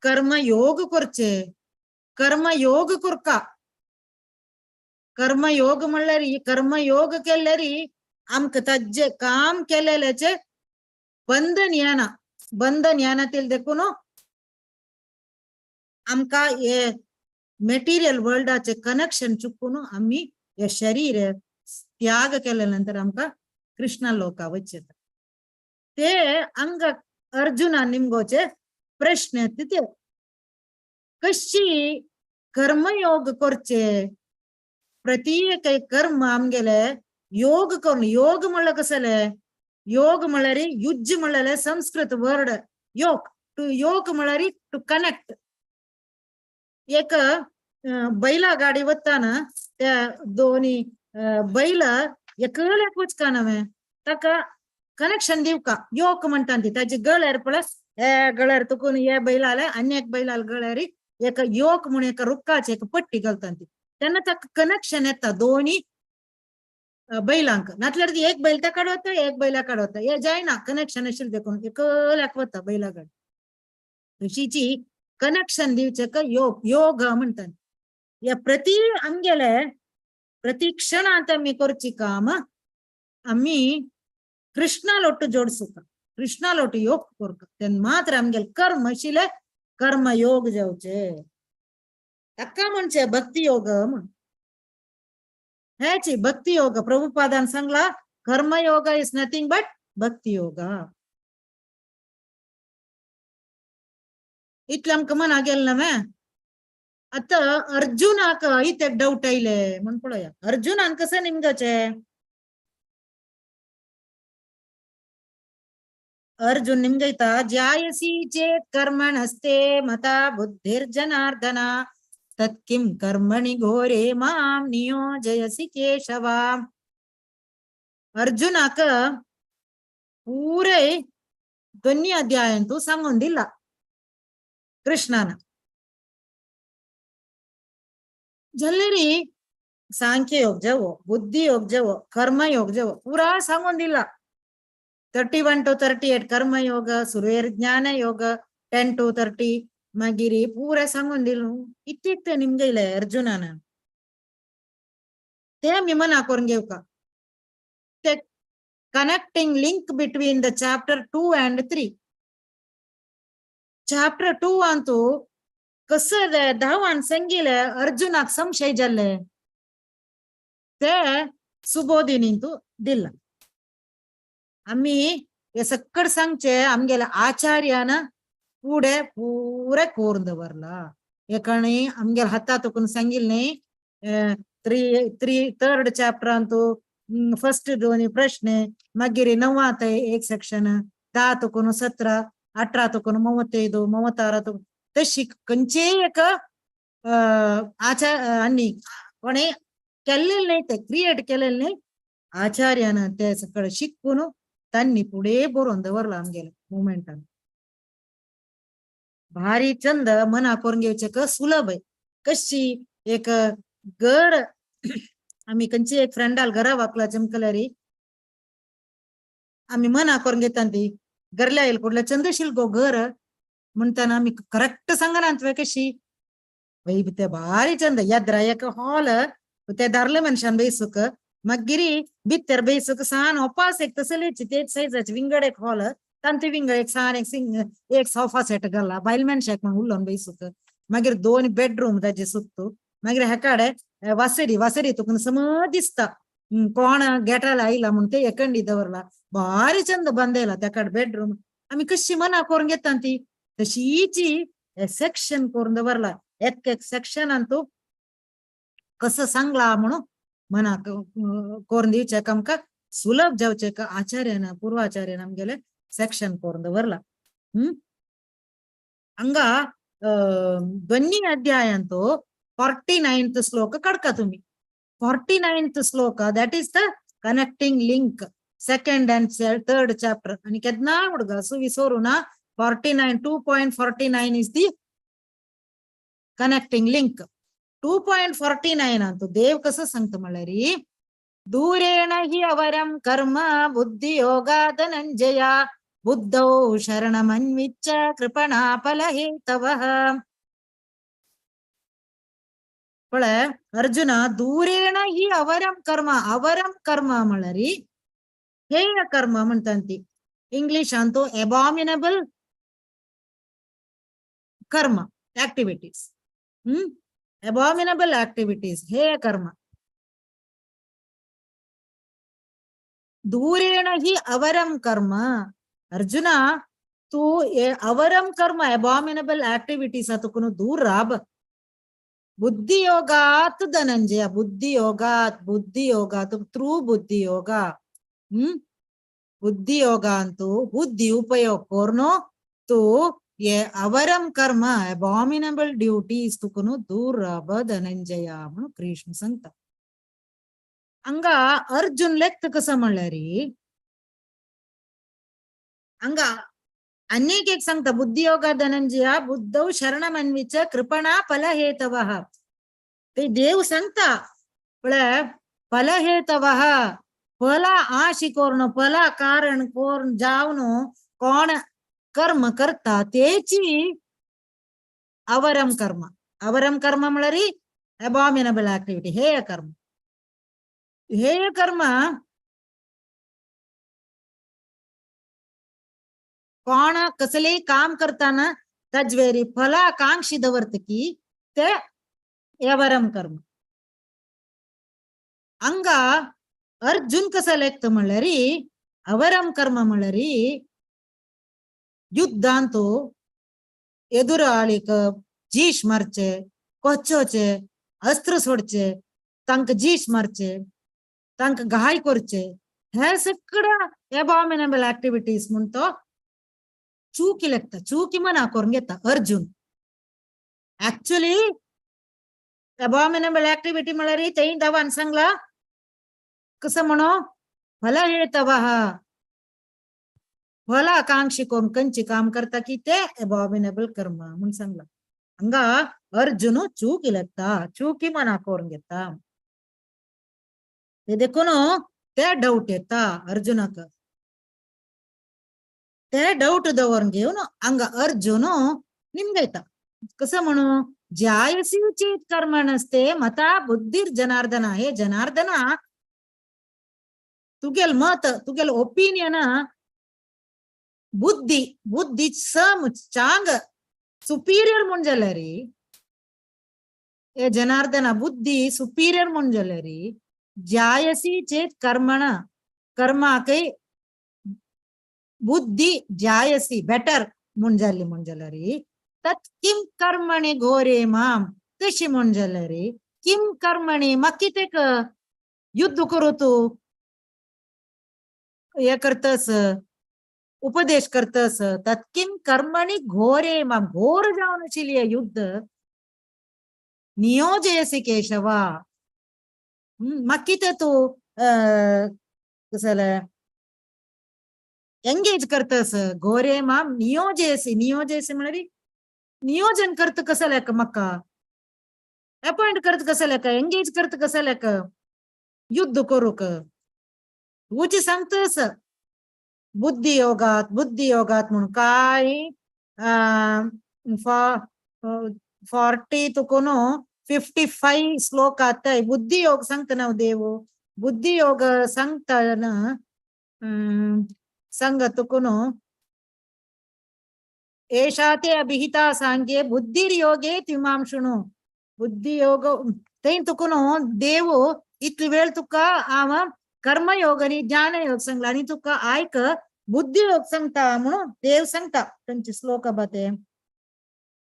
कर्म योग करचे, कर्म योग करका. कर्म योग म्हणल्यार कर्म योग केल्यार आमकां ताजे काम केलेल्याचे बंधन येना. बंधन येना तेल देखून आमकां हे मेटिरियल वर्ल्डाचे कनेक्शन चुकून आमी हे शरीर त्याग केल्या नंतर आमकां कृष्ण लोका वचता. ते अंग अर्जुना निमगोचे प्रश्न ते कशी कर्मयोग करचे. प्रत्येक कर्म आमगेले योग करून, योग म्हणलं कसले, योग म्हणल्यार युज म्हणलेले संस्कृत वर्ड योग, टू योग म्हणल्यार टू कनेक्ट. एक बैला गाडी वताना त्या दोन्ही बैल एकल्याक वचका नव्हे ताका कनेक्शन दिवका योग म्हणटा ती. ताजे गळ्यार पळय हे गळ्यार तुकून हे बैल आले आनी एक बैल आले गळ्यार एक योग म्हणून एका रुखाची एक पट्टी घालता ती, तेन्ना ताका कनेक्शन येता दोन्ही बैलांक. नातल्यार ती एक बैल ताका वता एक बैला वता, हे जायना कनेक्शन आशिल्लें देखून एकल्याक वता बैला गाडी. तशीची कनेक्शन दिवचें का योग, योग म्हणटात. ह्या प्रति आमगेले प्रति क्षणांत आमी करची काम आमी कृष्णा लोट जोडसुका, कृष्णा लोट योग करका, तेन्ना मात्र आमगेले कर्म आशिल्ले कर्म योग जावचे. ताका म्हणचे भक्ती योग म्हण. हेची भक्ती योग प्रभुपादान सांगला कर्म योग is nothing but भक्ती योग. इतलें आमकां मना गेलें न्हय. आतां अर्जुनाक इतले डावट आयले म्हण पळोवया. अर्जुनान कसं निमगचे, अर्जुन निमगयता ज्यायसी चेत कर्मणस्ते मता बुद्धिर्जनार्दन तत्किं कर्मणि घोरे मां नियोजयसि केशव. अर्जुनाक पूरे दोन्ही अध्यायांतू सांगून दिला कृष्णान. जल्लेरी सांख्य योग जावो, बुद्धी योग जावो, कर्म योग जावो पुरा सांगून दिला. 31 to 38 कर्मयोग, सुरेर ज्ञान योग 10 to 30 मागीर पुरा सांगून दिलो. इतले निमगयले अर्जुनान. ते आमी मना करून घेवका. ते connecting link between the chapter 2 and 3. Chapter 2 Antu कसं धावान सांगिले अर्जुनाक संशय जाल्ले ते सुबोधिनींतू दिला. आमी हे सक्कड सांगचे आमगेले आचार्यान पुढे पुरे कोरून दवरला. एकाणी आमगेले हाता तुकून सांगिल्लें न्ही 3 थर्ड चॅप्टरांतू फर्स्ट दोन्ही प्रश्न, मागीर 9 ते एक सेक्शन, 10 तुकून 17, 18 तुकून 35, 36 तुकून तशी खंयचेय एक आचार आनी कोणे केल्लेले नाही, ते क्रिएट केलेले नाही. आचार्यान ते सगळं शिकून त्यांनी पुढे बरोवन दवरला आमगेले मुवमेंटान. भारी चंद मना करून घेवचे क सुलभ आहे. कशी एक घर आम्ही खंयची एक फ्रेंडाल घरा वाकला चमकल्यारी आम्ही मना करून घेता ती गरल्या येईल कुठल्या चंद्रशील गो घर म्हणताना आम्ही करेक्ट सांगना तुवें कशी वै ते भारी चंद याद्रा एक हॉल ते दारले मनशान बेसूक मागीर भितर बेसूक सान ओपास एक तसलेच तेच सायजाचे विंगड एक हॉल तांचे विंगड एक सान एक सिंग एक सोफा सेट घाला बायल मनशाक म्हण उलोवन बेसूक. मागीर दोन बेडरूम ताजे सुत्तू. मागीर हेकाडे वासरी वासरी तुका समज दिसता कोण गेटाला आयला म्हण ते एकंडी दवरला भारी चंद बांदयला तेकाड बेडरूम. आमी कशी मना करून घेता ती तशीची सेक्शन करून दवरला. एक एक सेक्शनान तूं कसं सांगला म्हणून मनाक करून दिवचें आमकां सुलभ जावचें का आचार्यान पूर्वाचार्यान आमगेले सेक्शन करून दवरला. हांगा दोन्ही अध्यायांतो 49th श्लोक काडका तुम्ही. 49th Shloka that is the connecting link second and third chapter. आणि केन्ना हुडगा सो विसरू ना 49 2.49 is the connecting link. 2.49 अंतु देव कसं सांगता म्हणल्यार दूरेण हि अवरं कर्म बुद्धियोगा धनंजया बुद्धौ शरणमन्विच्छ कृपणा फलहेतवः. पळय अर्जुन दूरेण हि अवरं कर्म अवरं कर्म म्हणल्यार हेय कर्म म्हणटात ती इंग्लिश अंतु एबॉमिनेबल कर्म ऍक्टिव्हिटीज. एबॉमिनेबल ऍक्टिव्हिटीज हेय कर्म. दूरेण हि अवरं कर्म अर्जुन तू अवरं कर्म एबॉमिनेबल ऍक्टिव्हिटीज तुकून दूर राब. बुद्धियोगात धनंजय बुद्धियोगात बुद्धियोगात थ्रू बुद्धियोगा. बुद्धियोगांतु बुद्धि उपयोग कोर्नो तू ये अवरं कर्म एबॉमिनेबल ड्युटीज तुकून दूर राब धनंजय म्हणून कृष्ण सांगता. हांगा अर्जुन लेक्त कसं म्हणल्यार हांगा अनेक एक सांगता बुद्धियोगा धनंजया बुद्धौ शरणमन्विच कृपणा फलहेतवः. ते देव सांगता पळय फलहेतवः फला आशी कोर्ण फला कारण कोर्ण जावन कोण कर्म करता तेची अवरम कर्म. अवरम कर्म म्हणल्यार एबॉमिनेबल ऍक्टिव्हिटी हेय कर्म. हेय कर्म कोण कसलेय काम करताना तजवेरी फलाकांक्षी दवरतकी ते एवरम कर्म. हांगा अर्जुन कसो लेखता म्हणल्यार अवरम कर्म म्हणल्यार युद्धांतु एदुराळीक जीश मारचे कोचोचे अस्त्र सोडचे तांकां जीश मारचे तांकां घाय करचे हे सगळं एबॉमिनेबल ऍक्टिव्हिटीज म्हण तो चुकी लेखता चुकी मना करून घेता अर्जुन. ऍक्च्युली एबॉमिनेबल ऍक्टिव्हिटी म्हणल्यार तेय देवान सांगला कसं म्हणो फलहेतवः फलाकांक्षी कोण खंयची काम करता की ते एबॉमिनेबल कर्म म्हूण सांगला. हांगा अर्जुन चुकी लेखता चुकी मना करून घेता ते देखून ते डाऊट येता अर्जुनाक. ते डाऊट दवरून घेवन हांगा अर्जुन निमगयता कसं म्हणू ज्यायसी चेत कर्मणस्ते मता बुद्धिर जनार्दना. हे जनार्दना तुगेल मत तुगेल ओपिनियन बुद्धी बुद्धी सम चांग सुपीरियर म्हूण जाल्यार हे जनार्दना बुद्धी सुपीरियर म्हूण जाल्यार ज्यायसी चेत कर्मण कर्माकय बुद्धी ज्यायसी बेटर म्हूण जाली म्हूण जाल्यार तत् किम कर्मणि घोरे माम तशी म्हूण जाल्यार किम कर्मणि म्हाका कितें युद्ध करूं तूं हे करतस उपदेश करतस तत् किम कर्मणि घोरे माम घोर जावन आशिल्ली युद्ध नियोजयसी केशवा म्हाका कितें तूं कसले एंगेज करतस गोरे माम नियोजयसी नियोजयसी म्हळ्यार नियोजन करता कसं लेख म्हाका अपॉइंट करत कसं लेख एंगेज करत कसं लेख युद्ध करूक तुजी सांगतस बुद्धी योगात बुद्धी योगात म्हणून काय 40 तुकोन 55 श्लोक आताय बुद्धी योग सांगता ना देव बुद्धी योग सांगताना सांग तुकोन एषा ते अभिहिता सांगे बुद्धिर्योगे त्विमां शृणु बुद्धी योग थंय तुकोन देव इतली वेळ तुका हांव कर्मयोग आनी ज्ञानयोग सांगला आनी तुका आयक बुद्धी योग सांगता म्हणून देव सांगता तांचे श्लोक आबा ते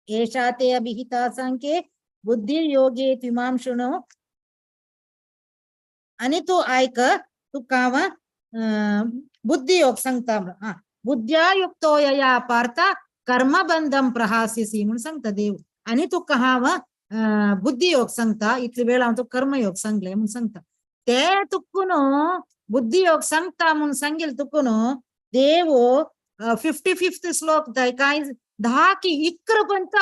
एषा ते अभिहिता सांगे बुद्धिर्योगे त्विमां शृणु आनी तूं आयक तुका हांव बुद्धी योग सांगता हा बुद्ध्या युक्तो यया पार्थ कर्मबंधम प्रहासिसी म्हणून सांगता देव आनी तुका हांव बुद्धी योग सांगता इतली वेळ हांव तुका कर्मयोग सांगले म्हणून सांगता ते तुका न्हू बुद्धी योग सांगता म्हणून सांगेल तुका न्हू देव 55th श्लोक काय 10 की 11 पर्यंत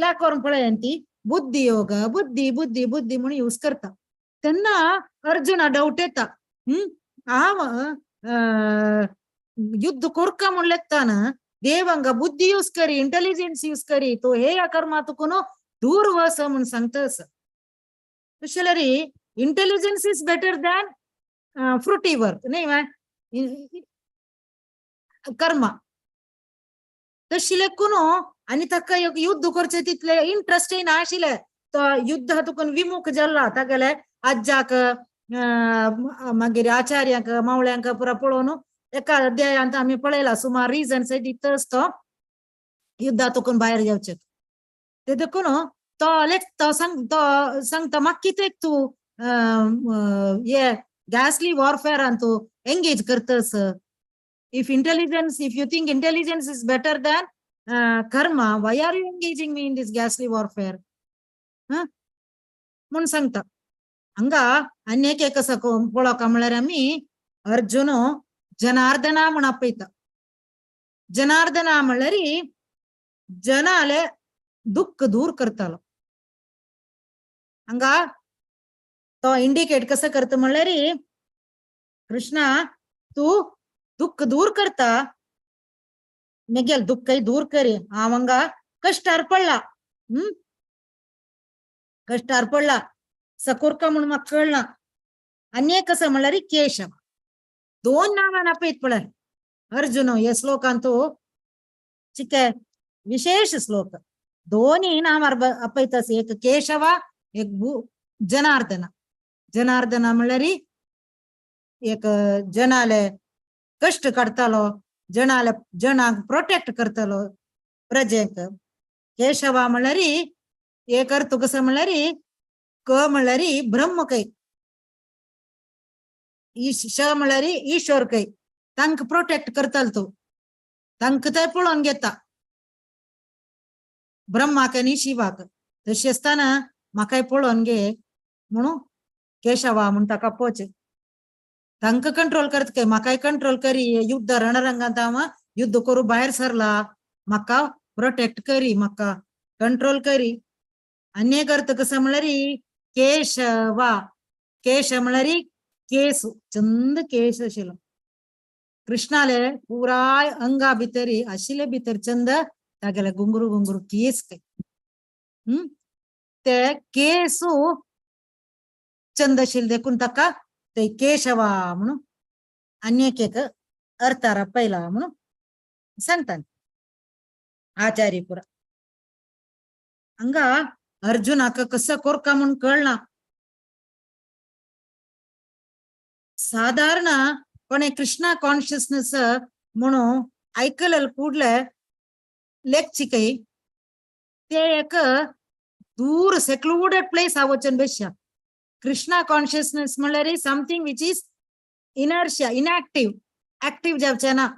लाग करून पळय ती बुद्धी योग बुद्धी बुद्धी बुद्धी म्हणून यूज करता तेन्ना अर्जुना डाऊट येता हांव युद्ध कोरका म्हणून लेखताना देवांगा बुद्धी यूज करी इंटेलिजन्स यूज करी तो हे कर्मा तुका न्हू दूर वस म्हणून सांगता तशें जाल्यार intelligence is better than fruity work न्ही कर्मा तशें लेखून आनी ताका युद्ध करचें तितलें इंट्रस्टय नाशिल्लें तो युद्ध तुका विमुख जाला तागेले आज्जाक मागीर आचार्यांक मावळ्यांक पुरा पळोवन एका अध्यायांत आमी पळयला सुमार रिजन्स दितच तो युद्धा तुकून भायर जावचें ते देखून तो लेख तो सांग तो सांगता म्हाका कितें तूं हे गॅसली वॉरफेअरान तूं एंगेज करतस if intelligence if you think intelligence is better than karma why are you engaging me in this ghastly warfare म्हूण सांगता हांगा आनी एक एक आसा पळोवका म्हळ्यार आमी अर्जुन जनार्दना म्हूण आपयता जनार्दना म्हणल्यार जनाले दुःख दूर करतालो हांगा तो इंडिकेट कसं करता म्हणल्यार कृष्णा तूं दुःख दूर करता मेगेल दुःखय दूर करी हांव हांगा कश्टार पडला कश्टार पडला सकोरका म्हणून म्हाका कळना आनी एक आसा म्हणल्यार केशव दोन नांवान आपयत पळय अर्जुन हे श्लोकांत चिके विशेष श्लोक दोन्ही नांवार आपयता एक केशव एक जनार्दन जनार्दन म्हणल्यार एक जनाले कश्ट काडटालो जनाले जनांक प्रोटेक्ट करतालो प्रजेक केशवा म्हणल्यार एक अर्थ कसो म्हणल्यार क म्हणल्यार ब्रह्म कै श म्हणल्यार ईश्वर कै तांकां प्रोटेक्ट करतालो तो तांकां ते पळोवन घेता ब्रह्माक आनी शिवाक तशें आसतना म्हाकाय पळोवन घे म्हणून केशवा म्हूण ताका पोचे तांकां कंट्रोल करता काय म्हाकाय कंट्रोल करी युद्ध रणरंगांत हांव युद्ध करूं भायर सरला म्हाका प्रोटेक्ट करी म्हाका कंट्रोल करी आनी एक अर्थ कसो म्हणल्यार केशवा केश म्हणल्यार केस चंद केस आशिल्लो कृष्णाले पुराय अंगा भितर आशिल्ले भितर चंद तागेले गुंगरू गुंगरू केस काय ते केसू चंद आशिल्ले देखून ताका ते केशवा म्हणून आनी एक एक अर्थार पयला म्हणून सांगतात आचार्य पुरा हांगा अर्जुनाक कसो कोरका म्हूण कळना साधारणपणे कृष्णा कॉन्शियसनेस म्हणून आयकलेले ಕೂಡ್ಲೆ लेखचिकय ते एक दूर सेक्लुडेड प्लेस वचून बेश्या कृष्णा कॉन्शियसनेस म्हणल्यार something which is inertia inactive active जावचे ना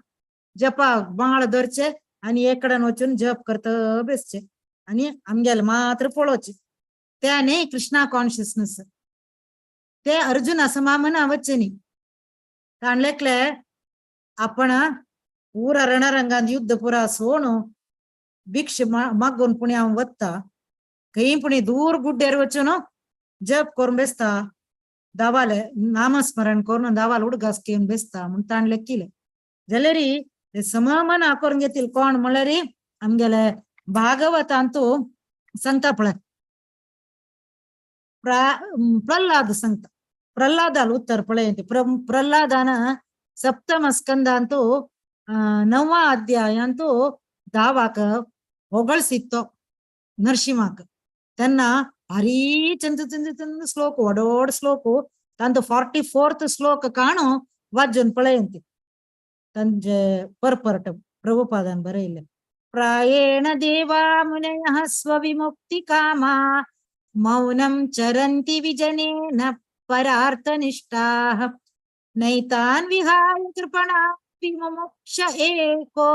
जपाक बाळ धरचे आनी एक कडेन वचून जप करता बेसचे आनी आमगेले मात्र पळोवचे ते न्ही कृष्णा कॉन्शियसनेस. ते अर्जुना समा मना वचनी ताण लेखले आपण पुरा रणरंगात युद्ध पुरा सोणू भिक्ष मागून पुणे हांव वता खंय पुणी दूर गुड्डेर वचून जप करून बेसता दावाले नामस्मरण करून दावाल उडगास घेवन बेसता म्हूण ताण लेखिले. जाल्यार ते सममना करून घेतील कोण म्हणल्यार आमगेले भागवतांतू सांगता पळय प्रल्हाद सांगता. प्रल्हादाल उत्तर पळय प्रल्हादान सप्तम स्कंदांतू नवा अध्यायांतू दावाक ಹೊಗಳಿಸಿತ್ತು ನರಸಿಂಹಕ್. ತನ್ನ ಭಾರೀ ಚಂದ ಚಂದ ಚಂದ ಶ್ಲೋಕ ಒಡೋಡ್ ಶ್ಲೋಕ ತಂದು 44th ಶ್ಲೋಕ ಕಾಣು ವಾಜನ್ ಪಳೆಯಂತಿ ತಂಜೆ ಪರ್ಪರ್ಟ ಪ್ರಭುಪಾದನ್ ಬರೆಯಿಲ್ಲ. ಪ್ರಾಯೇಣ ದೇವಾ ಮುನಯಃ ಸ್ವವಿಮುಕ್ತಿ ಕಾಮ ಮೌನಂ ಚರಂತಿ ವಿಜನೇನ ಪರಾರ್ಥನಿಷ್ಠಾಃ ನೈತಾನ್ ವಿಹಾಯ ಕೃಪಣಾ ವಿಮುಮುಕ್ಷ ಏಕೋ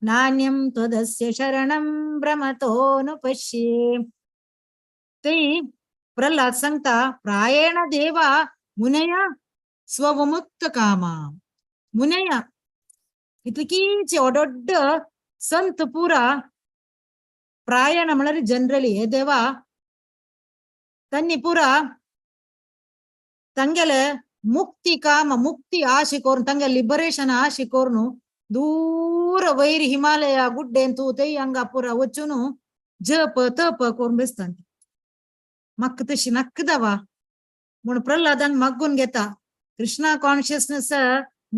ನಾಣ್ಯಂ ತ್ವದಸ್ಯ ಶರಣಂ ಭ್ರಮತೋನುಪಶ್ಯೆ. ते प्रल्हाद सांगता प्रायेण देवा मुनय स्वविमुक्त कामा. मुनय इतलीची ओडोड्ड संत पुरा प्रायण म्हळ्यार जनरली हे देवा तांणी पुरा तांगेले मुक्ती काम मुक्ती आशे करून तांगे लिबरेशन आशे करून दूर वैर हिमालया गुड्डेंतू ते हांगा पुरा वचून जप तप करून बेसतात. म्हाका तशी नक्कदवा म्हूण प्रल्हादान मागून घेता. कृष्णा कॉन्शियसनेस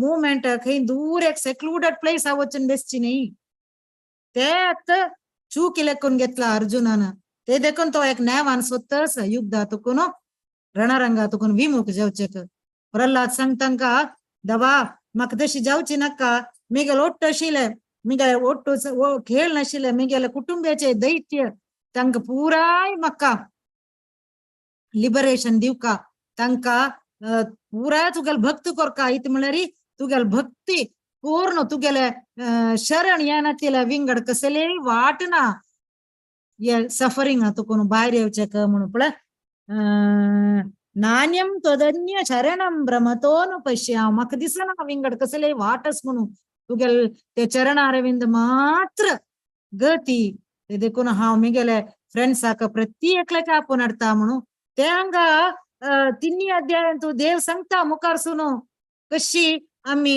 मुवमेंट खंय दूर एक सेक्लुडेड प्लेस वचून बेसची न्ही. ते आतां चूक लेखून घेतला अर्जुनान. ते देखून तो एक नेवान सोदतास युद्धा तुकून रणरंगा तुकून विमुख जावचेक. प्रल्हाद सांग तांकां दवा म्हाका तशी जावची नाका. मिगेल ओट्ट आशिल्ले मिगेले ओट्टू खेळ नाशिल्ले मिगेले कुटुंबियाचे दैत्य तांकां पुराय म्हाका लिबरेशन दिवका तांकां पुराय तुगेले भक्त करका. इत म्हळ्यार तुगेले भक्ती पूर्ण तुगेले शरण येनातिले विंगड कसलेय वाट ना हे सफरींग तुकून भायर येवचें म्हणून पळय नाण्यं त्वदन्य शरणं भ्रमतोनुपश्य. हांव म्हाका दिसना विंगड कसलेय वाटच म्हणून तुगेले ते चरणारविंद मात्र गती. ते देखून हांव मिगेले फ्रेंड्साक प्रत्येकल्याक आपोवन हाडटा म्हणून ते हांगा तिन्ही अध्यायांतू देव सांगता मुखार सुनो कशी आमी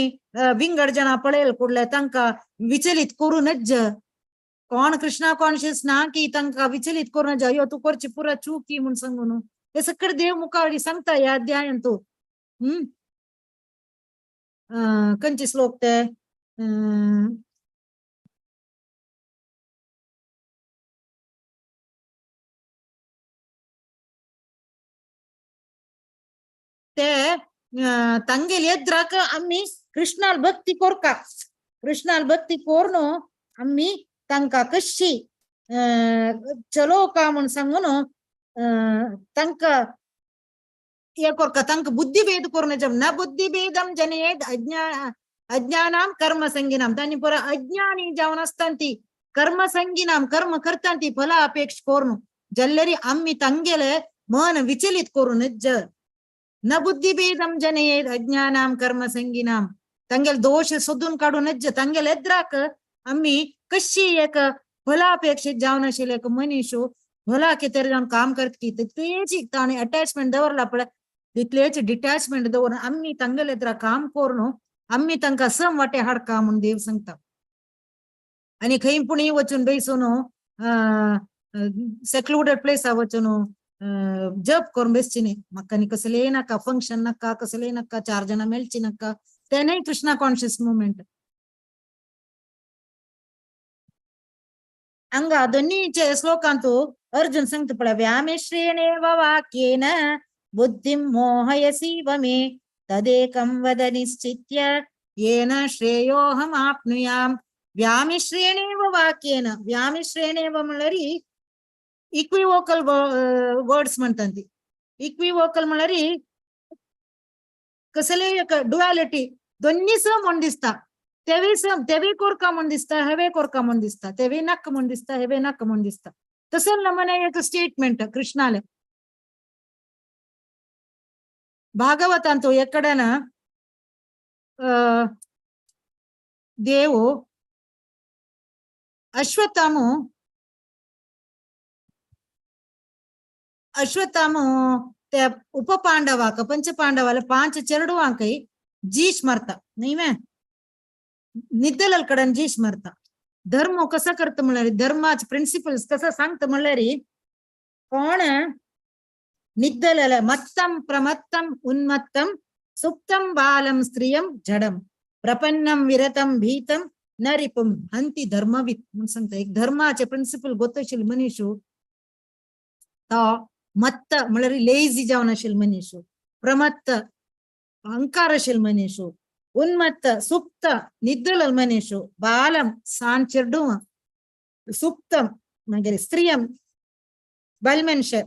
विंगड जाणां पळयल कुडले तांकां विचलीत करूं नज. कोण कृष्णा कॉन्शियस ना की तांकां विचलीत करूं नज. अयो तूं करची पुरा चूकी म्हूण सांगू न्हू. हे सगळें देव मुखार सांगता ह्या अध्यायांतू. खंयचे श्लोक ते ते तांगेले एद्राक आमी कृष्णाल भक्ती कोरका. कृष्णाल भक्ती कोरून आमी तांकां कशी चलोवका म्हूण सांगून तांकां हे कोरका. तांकां बुद्धिभेद करून न बुद्धिभेदम जनयेद अज्ञानाम कर्मसंगिनाम. तांणी पुरा अज्ञानी जावन आसता ती कर्मसंगिनाम कर्म करता ती फला अपेक्ष करून जाल्यार आमी तांगेले मन विचलित करून नज. न बुद्धिभेदम जनयेद अज्ञानाम कर्मसंगिनाम. तांगेले दोश सोदून काडून नज. तांगेले एद्राक आमी कशी एक फलापेक्षित जावन आशिल्ले एक मनीस भला कितें जावन काम करता की तितलेच ताणें अटॅचमेंट दवरला पळय तितलेच डिटॅचमेंट दवरून आमी तांगेले एद्रा काम करून आमी तांकां सम वाटे हाडका म्हूण देव सांगता. आनी खंय पुणी वचून बेसून सेक्लुडेड प्लेसा वचून जप करून बेसची न्ही. म्हाका न्ही कसलेय नाका फंक्शन नाका कसलेय नाका चार जाणां मेळची नाका. तें न्ही कृष्णा कॉन्शियस मुवमेंट. हांगा दोन्हीचे श्लोकांतू अर्जुन सांगता पळय व्यामिश्रेणेव वाक्येन बुद्धिं मोहयसीव मे तदेकं वद निश्चित्य येन श्रेयोऽहम् आप्नुयाम्. व्यामिश्रेणेव वाक्येन व्यामिश्रेणेव म्हणल्यार इक्विवोकल वर्ड्स म्हणटात ती. इक्विवोकल म्हणल्यार कसलेय एक डुएलिटी दोन्ही सम म्हूण दिसता. तेवी सम तेवी कोरका म्हूण दिसता हेवे कोरका म्हूण दिसता तेवी नाका म्हूण दिसता हेवे नाका म्हूण दिसता. तसो नमूने एक स्टेटमेंट कृष्णाले. भागवतांतू एक कडेन देव अश्वत्थामो अश्वत्थामो ते उपपांडवाक पंचपांडवाले पांच चेरडुवांकय जीश मारता न्ही मे निद्दलल कडेन जीश मारता. धर्म कसो करता म्हणल्यार धर्माचे प्रिंसिपल्स कसो सांगता म्हणल्यार कोण निद्दलले मत्तम प्रमत्तम उन्मत्तम सुप्तम बालम स्त्रियम जडम प्रपन्नम विरतम भीतम नरिपुम हंती धर्मवित म्हणून सांगता. एक धर्माचे प्रिंसिपल गोत आशिल्लो मनीस तो मत्त म्हणल्यार लेझी जावन आशिल्लो मनीस, प्रमत्त अहंकार आशिल्लो मनीस, उन्मत्त सुप्त निद्दलल मनीस, बालम सान चेडूं, सुप्तम मागीर स्त्रियम बायल मनशे,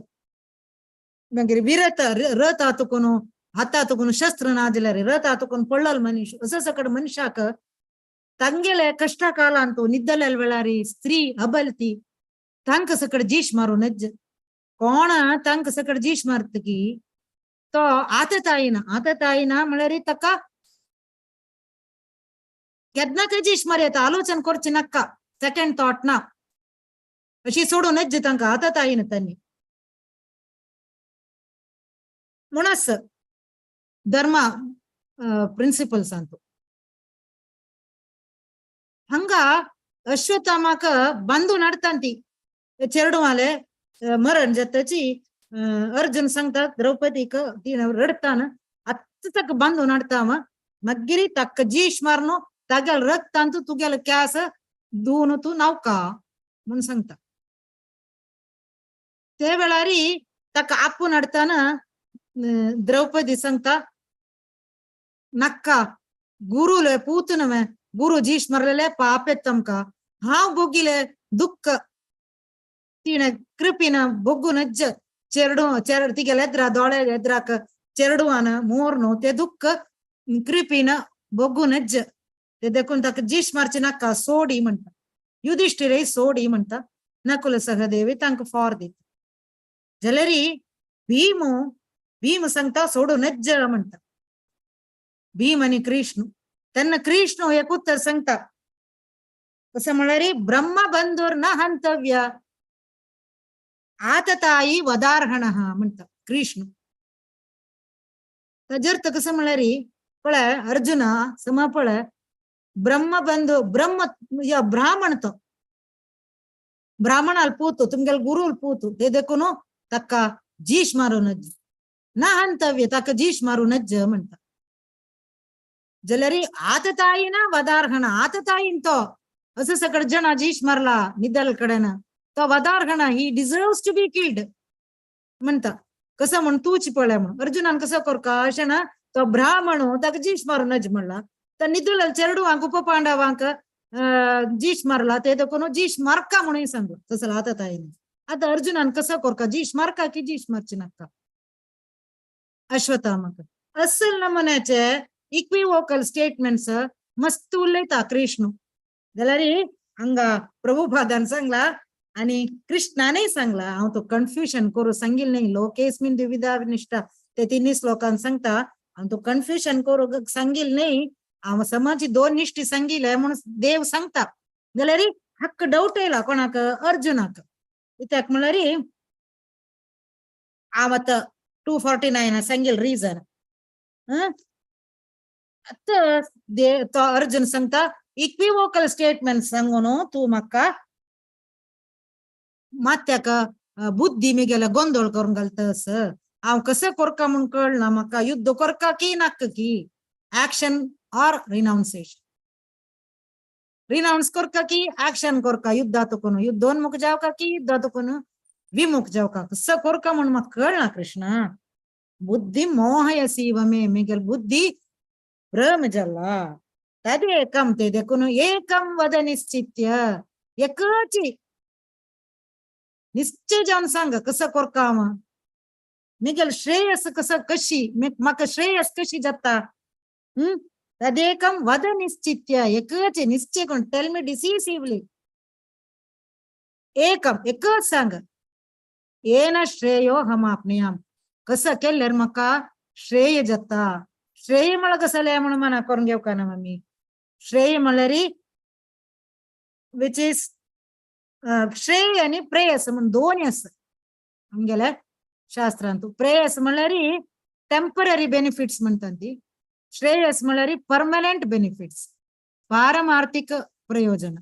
मागीर विरत रथ हातून हातातून शस्त्र ना दिल्यार रथ हातून पडलल मनीस. असो सकड मनशाक तांगेले कश्ट कालांतू निद्दलेल वेळारी स्त्री अबलती तांकां सकड जीश मारू नज्ज. कोण तांकां सकड जीश मारता की तो आततायना आततायना म्हळ्यार ताका केन्ना काय जीश मार येता आलोचन करची नाका सेकंड थॉट ना अशी सोडून नज्ज तांकां आततायना तांणी म्हणस धर्म प्रिंसिपल्स अंतू. हंगा अश्वत्थामाक बांदून हाडटांती चेरडुवाले मरण जाताची अर्जुन सांगता द्रौपदीक ती रडताना आत्तां ताका बांदून हाडटा मागीर ताका जीश मारून तागेल रक्तांतू तुगेले केंस धुवन तूं न्हावका म्हूण सांगता. ते वेळारी ताका आपोवन हाडटाना द्रौपदी सांगता नाका गुरुले पूत न्हय गुरु जीश मारलेले पाप येता आमकां हांव भोगिले दुःख तिणें कृपेन भोगू नज्ज चेरडू चेर तिगेले एद्रा दोळे एद्राक चेरडुवान मोर न्हू ते दुःख कृपेन भोगू नज्ज ते देखून ताका जीश मारचे नाका सोडी म्हणटा. युधिष्ठिरय सोडी म्हणटा. नकुल सहदेवी तांकां फॉर दिता. जाल्यार भीम भीम सांगता सोडू नज्ज म्हणटा. भीम आनी कृष्ण तेन्ना कृष्ण एक उत्तर सांगता कसं म्हळ्यार ब्रह्मबंधूर न हंतव्य आतताई वदार्हण म्हणटा कृष्ण. ताजेर अर्थ कसं म्हळ्यार पळय अर्जुना समा पळय ब्रह्मबंधू ब्रह्म या ब्राह्मण तो ब्राह्मणाल पूत तुमगेल गुरुल पूत ते देखून ताका जीश मारू नज्ज न हंतव्य ताका जीश मारू नज्ज म्हणटा. जाल्यार आतताईना वदार्हण आतताईन तो असं सगळं जण जीश मारला निदल कडेन तो वदार्हण he deserves to be killed म्हणटा. कसं म्हण तूच पळय म्हण अर्जुनान कसो करका अशें ना तो ब्राह्मण ताका जीश मारू नज म्हणला. तर निदल चेरडुवांक उपपांडवांक जीश मारला ते देखून जीश मारका म्हणून सांगलो तसं आतताईन. आतां अर्जुनान कसो करका जीश मारका की जीश मारची नाका अश्वत्थामाक असल नमुन्याचे इक्विवोकल स्टेटमेंट्स मस्त उलयता कृष्ण. जाल्यार हांगा प्रभुपादान सांगला आनी कृष्णानय सांगला हांव तो कन्फ्युजन करूं सांगिल न्ही लोकेस्मिन द्विविधा निष्ठा ते तिन्ही श्लोकान सांगता हांव तो कन्फ्युजन करूं सांगिल न्ही हांव समाजी दोन निश्ठी सांगिले म्हणून देव सांगता. जाल्यार हक्क डावट येयला कोणाक अर्जुनाक कित्याक म्हणल्यार हांव आतां 249 सांगिल रिजन. आतां तो अर्जुन सांगता इक्विवोकल स्टेटमेंट सांगून तूं म्हाका मात्याक बुद्धी मिगेले गोंदळ करून घालतस. हांव कसं करका म्हूण कळना म्हाका युद्ध करका की नाका की ऍक्शन ऑर रिनाउन्सिएशन रिनाउन्स करका की ऍक्शन करका युद्धातून युद्धोन्मुख जावका की युद्धातून विमुख जावका कसं करका म्हूण म्हाका कळना कृष्णा. बुद्धी मोहयसीव मे मिगेल बुद्धी भ्रम जाला तदेकम ते देखून एकम वद निश्चित्य एकची निश्चय जावन सांग कसं करका हांव मिगेल श्रेयस कसं कशी म्हाका श्रेयस कशी जाता तदेकम वद निश्चित्य एकच निश्चय करून टेल मी डिसिसिवली एकम एकच सांग येन श्रेयो हम आपणयाम कसं केल्यार म्हाका श्रेय जाता. श्रेय म्हळ्यार कसलें म्हणून मना करून घेवका ना आमी. श्रेय म्हणल्यार which is श्रेय आनी प्रेयस म्हण दोन आसा आमगेल्या शास्त्रांत. प्रेयस म्हणल्यार टेंपररी बेनिफिट्स म्हणटा ती, श्रेयस म्हणल्यार परमनंट बेनिफिट्स, पारमार्थिक प्रयोजन.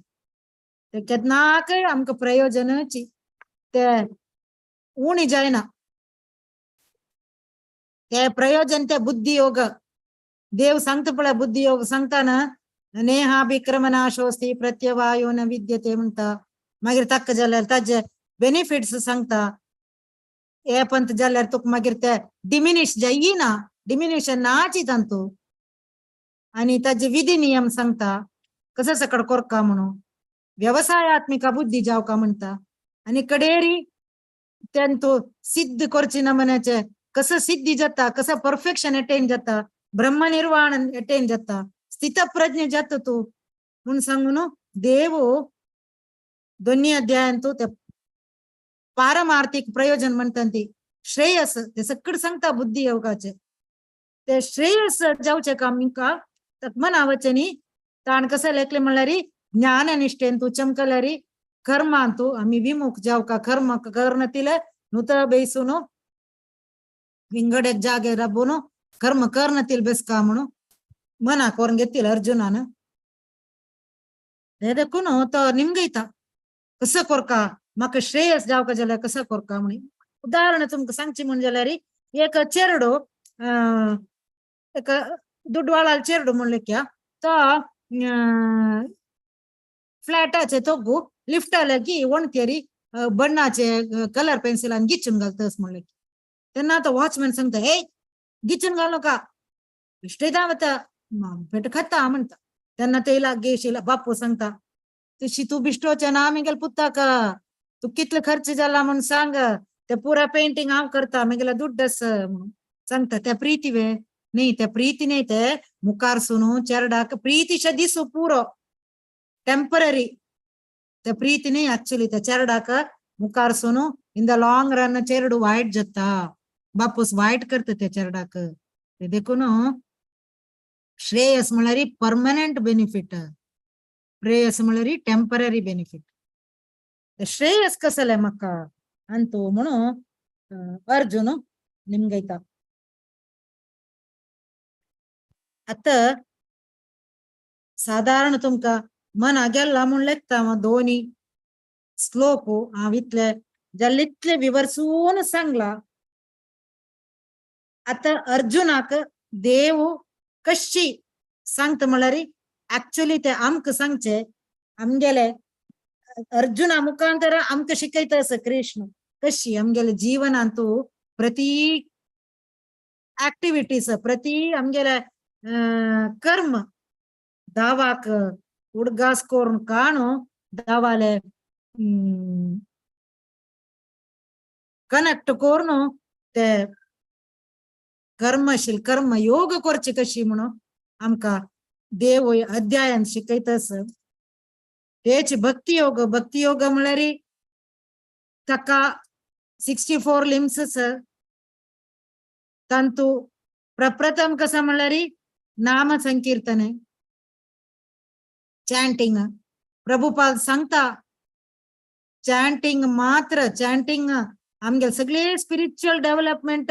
ते केन्नाकय आमकां प्रयोजनाची ते उणी जायना. ते प्रयोजन ते बुद्धियोग देव सांगता पळय, बुद्धियोग सांगता नेहा विक्रमनाशोस्ती प्रत्यवायो न विद्यते म्हणटा. मागीर ताका जाल्यार ताजे बेनिफिट्स सांगता. हे पंत जाल्यार तुका मागीर ते डिमिनिश जायना, डिमिनिशन नाची तांतू. आनी ताजे विधी नियम सांगता कसं सकड कोरका म्हणून, व्यवसायात्मिका बुद्धी जावका म्हणटा. आनी कडेरी तेंतू सिद्ध करची ना म्हणाचे कसं सिद्धी जाता, कसं परफेक्शन अटेन जाता, ब्रह्मनिर्वाण अटेन जाता, स्थितप्रज्ञ जाता तूं म्हूण सांगून देव दोन्ही अध्यायांतू ते पारमार्थिक प्रयोजन म्हणटा ती श्रेयस ते सगळं सांगता बुद्धी योगाचे. ते श्रेयस जावचे काम मनावचनी ताण कसं लेखले म्हणल्यार ज्ञाननिष्ठेन तू चमकल्यारी कर्मांतू आमी विमुख जावका, कर्म करनतील नुत बेसून विंगड जागे राबून कर्म करनतील बेसका म्हणून मना करून घेतील अर्जुनान. ते देखून तो निमगयता कसं कोरका म्हाका श्रेयस जावका जाल्यार कसं कोरका म्हणून. उदाहरण तुमकां सांगची म्हण जाल्यार एक चेरडो एक दुडवाळाल चेरडो म्हणले क्या तो फ्लॅटाचे तोगू लिफ्टा लागी वणतेरी बण्णाचे कलर पेन्सिलान गिचून घालतस म्हणले. तेन्ना तो वॉचमॅन सांगता, हे गिचून घालू का इश्टेदा वता पेट खाता म्हणटा. तेन्ना ते लागीं येयला बापू सांगता, तशी तूं बिश्टोचे ना आमी पुताक तूं कितले खर्च जाला म्हूण सांग, ते पुरा पेंटिंग हांव करता म्हगेले दुड्ड आसा म्हणून सांगता. त्या प्रिती वे न्ही, त्या प्रिती न्ही, ते मुखार सुनू चेरडाक प्रितीशे दिसू पुरो टेंपररी. त्या प्रिती न्ही एक्चुअली त्या चेरडाक मुखार सुनू इन the long run चेरडू वायट जाता, बापूस वायट करता त्या चेरडाक. ते देखून श्रेयस म्हणल्यार परमनंट बेनिफिट, प्रेयस म्हणल्यार टेंपररी बेनिफिट. श्रेयस कसलें म्हाका अंतू म्हणून अर्जुन निमगयता. आतां सादारण तुमकां मना गेल्ला म्हूण लेखता दोनी श्लोक हांव इतले जाल्यार इतले विवर्सून सांगला. आतां अर्जुनाक देव कशी सांगता म्हणल्यार एक्चुअली ते आमकां सांगचे आमगेले अर्जुना मुखांतर आमकां शिकयता आसा कृष्ण कशी आमगेले जीवनांतू प्रति एक्टिविटीज प्रति आमगेले कर्म दावाक उडगास करून काणू दावाले कनेक्ट करून ते कर्मशील कर्म योग करचे कशी म्हणून आमकां देव अध्यायान शिकयता आसा. तेच भक्ती योग, भक्ती योग म्हणल्यार ताका 64 लिम्स आसा. तांतू प्रप्रथम कसं म्हणल्यार नाम संकीर्तने चॅन्टिंग. प्रभुपाद सांगता चॅन्टिंग मात्र, चॅन्टिंग आमगेले सगळे spiritual development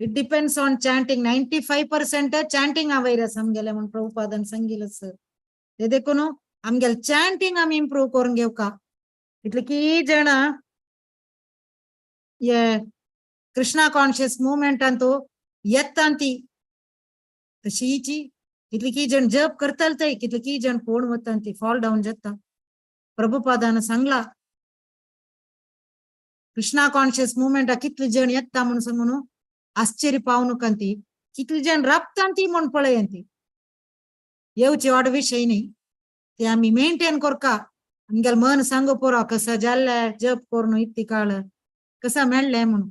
it depends on chanting. 95% chanting वयर आसा आमगेले म्हूण प्रभुपादान सांगिल्लें आसा. ते देखून आमगेले चॅन्टिंग आमी इम्प्रूव करून घेवका. इतले की जाणां हे कृष्णा कॉन्शियस मुवमेंटांतू येता ती तशीची कितले की जण जप करताले ते कितले की जण कोण वता ती फॉल डावन जाता. प्रभुपादान सांगला कृष्णा कॉन्शियस मुवमेंटा कितले जण येता म्हूण सांगून आश्चर्य पावू नका ती, कितले जण राबता ती म्हूण पळय ती येवची वाड विशय न्ही. ते आमी मेंटेन करका. आमगेलें मन सांगू पुरो कसं जाल्लें जप करून इतली काळ कसं मेळ्ळें म्हणून.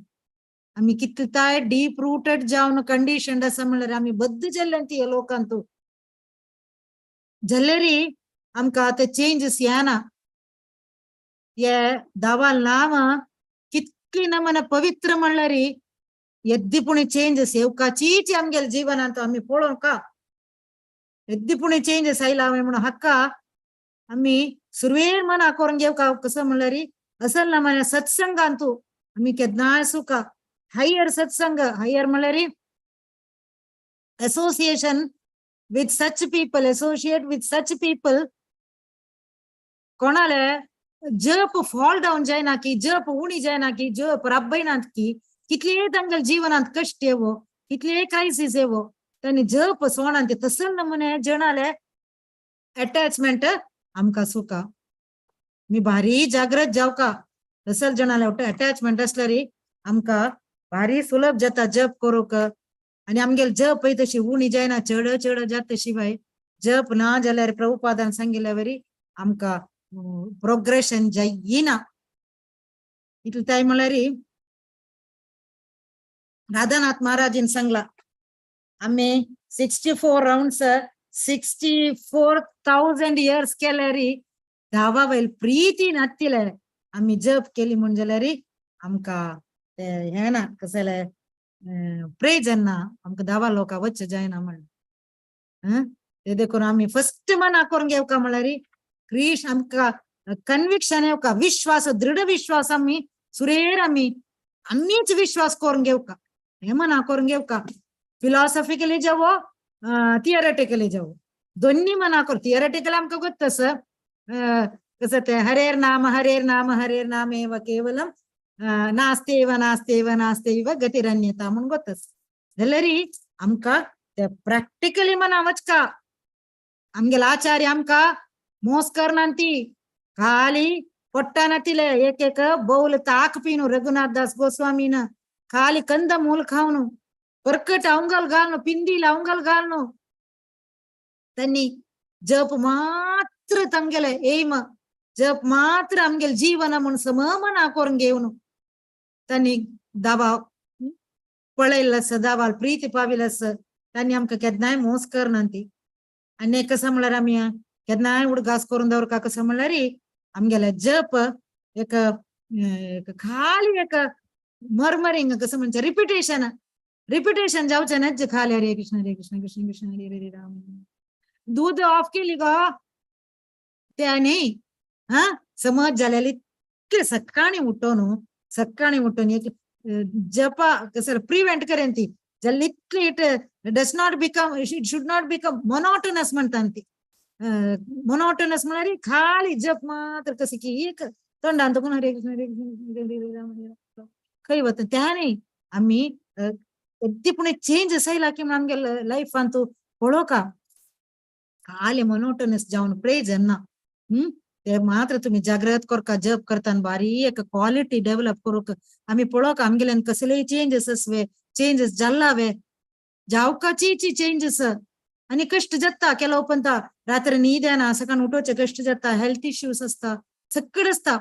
आमी कितले ताय डीप रुटेड जावन कंडिशन आसा म्हणल्यार आमी बद्द जाल्ले ती ह्या लोकांतू जाल्यारी आमकां ते चेंजीस येना. हे दावाल नांव कितली ना मन पवित्र म्हणल्यार येद्दी चेंजस येवकाचीच आमगेले जीवनांत आमी पळोवंका येद्दी पुणी चेंजस आयला हांवें म्हणून हक्का आमी सुरवेर मना करून घेवका. कसं म्हणल्यार असल ना म्हळ्यार सत्संगांतू आमी केन्नाय सुका हायर सत्संग, हायर म्हणल्यार association with such people, associate with such people कोणाले जप फॉल डावन जायना की, जप उणी जायना की, जप राबयना की, कितलेय तांगेले जीवनांत कश्ट येवो, कितलेय क्रायसीस येवो, तांणी जप सोणांत तसल नमुने जणाले अटॅचमेंट आमकां सुका. मी भारी जागृत जावका तसल जणाले अटॅचमेंट असल्यार आमकां भारी सुलभ जाता जप करूंक. आनी आमगेले जप तशी उणी जायना, चड चड जाता. शिवाय जप ना जाल्यार प्रभुपादान सांगिल्ल्या वरी आमकां प्रोग्रेशन जायना. इतले ताय म्हणल्यार राधानाथ महाराजीन सांगला आमी 64 rounds 64,000 years केल्यार धावा वयल प्रीतीन हत्तिले आमी जप केली म्हण जाल्यार आमकां ते हें ना, कसले प्रयोजन ना, आमकां धावा लोकां वच्चें जायना म्हण. ते देखून आमी फस्ट मना करून घेवका म्हणल्यार क्रिश आमकां कन्विक्शन येवका, विश्वास, दृढ विश्वास आमी सुरेर आमी आमीच विश्वास करून घेवका, हे मना करून घेवका. फिलॉसॉफिकली जावो, थियरेटिकली जावो, दोन्ही मना कर. थियरेटिकली आमकां गोत्त आसा कसं ते हरेर नाम हरेर नाम हरेर नाम एव केवलम नास्तेव नास्तेव नास्तेव गतिरन्यता म्हणून गोत्त आसा. जाल्यार आमकां ते प्रॅक्टिकली मना वचका. आमगेले आचार्य आमकां मोस करनात, खाली पोट्टानातिले एक एक बौल ताक पीनु रघुनाथ दास गोस्वामीन खाली कंद मूल खावनु परकट अवंगल घालनु पिंदील अवंगल घालनु त्यांनी जप मात्र तमगेले एम जप मात्र आमगेले जीवन म्हूण सममना करून घेवन त्यांनी दावा पळयल्लो आसा, दावाल प्रीती पाविल्लो आसा. तांणी आमकां केन्नाय मोस करना ती. आनी कसं म्हणल्यार आमी केन्नाय उडगास करून दवरका. कसं म्हणल्यार आमगेले जप एक एक खाली एक मर्मरिंग, कसं म्हणजे रिपिटेशन, रिपिटेशन जावचें न्हय खाली हरे कृष्ण हरे कृष्ण कृष्ण कृष्ण हरे हरे राम. दूध ऑफ केली गो ते न्ही. हा समज जालेली इतले सकाळी उठोन, सकाळी उठून एक जपा कसं प्रिव्हेंट करेन ती जाल्यार इतली it does not become, it should not become monotonous म्हणटात ती. मोनोटनस म्हळ्यार खाली जप मात्र कशें की एक तोंडान तुका हरे कृष्ण हरे कृष्ण हरे राम हरे राम खंय वता त्या न्ही. आमी येद्दी पूण चेंजस आयला की म्हणून आमगे लायफान तूं पळोवका खाली मोनोटनस जावन प्रयोजन ना. ते मात्र तुमी जागृत करका. जप करताना बारी एक क्वालिटी डेव्हलप करूंक आमी पळोवका आमगेल्यान कसलेय चेंजस आसवे, चेंजस जाल्लावे जावकाची चेंजस. आनी कश्ट जाता केलो उपरांत रात्री न्हीद येना, सकाळ उठोवचे कश्ट जाता, हेल्थ इश्यूज आसता, सगळें आसता.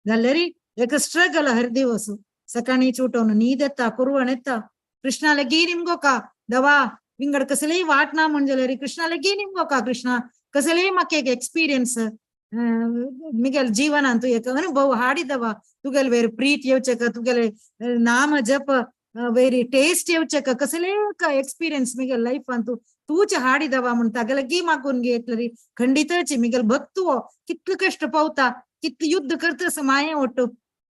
जाल्यार एक स्ट्रगल हर दिवस सकाळीच उठोवन न्हीद येता, कुरवण येता. कृष्णा लगी निमगोका दवा विंगड कसलेय वाट ना म्हण जाल्यार कृष्णा लगी निमगोका. कृष्णा कसलेय म्हाका एक एक्सपिरियन्स मिगेल जीवनांत एक अनुभव हाडिदवा, तुगेले वेर प्रीत येवचेक, तुगेले नाम जप वेरी टेस्ट येवचेक, कसले एक्सपिरियन्स मिगेल लायफांत तूच हाडिदवा म्हण तागेले गी मागून घेतली. खंडितची मिगेल भक्तुओ कितले कश्ट पावता, कितले युद्ध करता माये ಒಟ್ಟು.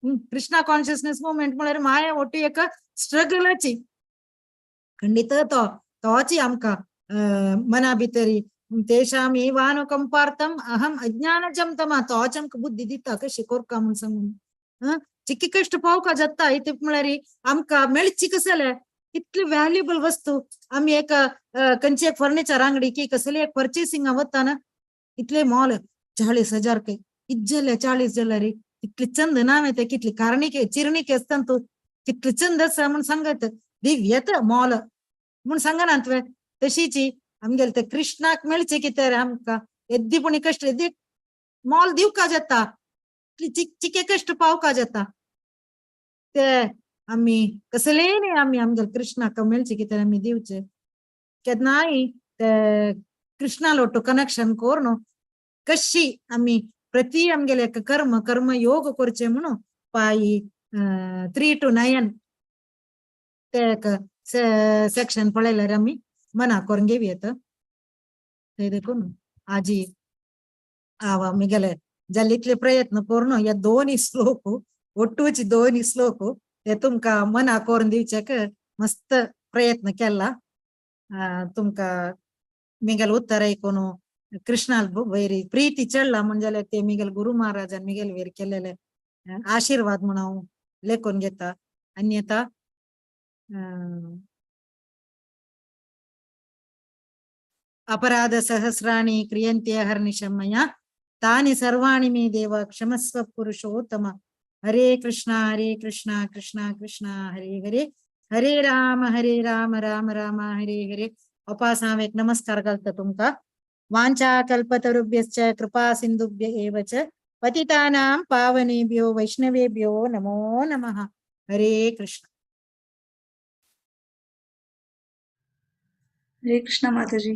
कृष्णा कॉन्शियसनेस मुवमेंट म्हळ्यार माये ಒಟ್ಟು एक स्ट्रगलाची. खंडित तो तोची आमकां मना भितरी तेषाम एवानुकंपार्थम अहम अज्ञानजम तमा तोच आमकां बुद्धी दिता कशी कोरका म्हूण सांगून. चिक्की कश्ट पावका जाता इतले म्हळ्यार आमकां मेळची कसले इतली व्हॅल्युएबल वस्तू. आमी एक खंयची एक फर्निचर अंगडी की कसली एक पर्चेसिंग वता ना, इतले मॉल 40,000 काय इतले जाले, 40 जाल्यार इतले चंद नाव येता, कितली कारणीक चिरणीक आसता तूं कितले चंद आसा म्हूण सांगत दिव्यत मॉल म्हूण सांगना तुवें. तशीची आमगेले ते कृष्णाक मेळचे कितें रे आमकां येद्दी पूण कश्ट येद्दी मॉल दिवका जाता, चिके कश्ट पावका जाता. ते आमी कसलेय न्ही आमी आमगेले कृष्णाक मेळचे कितें आमी दिवचे केन्नाय ते कृष्णा लोटो कनेक्शन करून कशी आमी प्रति आमगेले एक कर्म कर्म योग करचे म्हणून पाई 3 to 9. ते एक सेक्शन पळयल्यार आमी मना करून घेव येता. ते देखून आजी आवा मिगेले जाल्यार इतले प्रयत्न करून ह्या दोन श्लोक ಒಟ್ಟೂಚಿ दोन श्लोक ते तुमकां मना करून दिवच्याक मस्त प्रयत्न केला. तुमकां मिगेल उत्तर ऐकून कृष्णाल वैरी प्रीती चडला म्हण जाल्यार ते मिगेल गुरु महाराजान मिगेल वयर केलेले आशीर्वाद म्हण हांव लेखून घेता. अन्यथा अपराध सहस्राणि क्रियन्ते अहर्निशं मया तानि सर्वाणि मे देव क्षमस्व पुरुषोत्तम. हरे कृष्णा कृष्णा कृष्णा हरे हरे, हरे राम राम राम हरे हरे. उपास हांव एक नमस्कार घालता तुमकां. वाञ्छा कल्पतरुभ्यश्च कृपा सिन्धुभ्य एव च पतितानां पावनेभ्यो वैष्णवेभ्यो नमो नमः. हरे कृष्ण. हरे कृष्ण माताजी.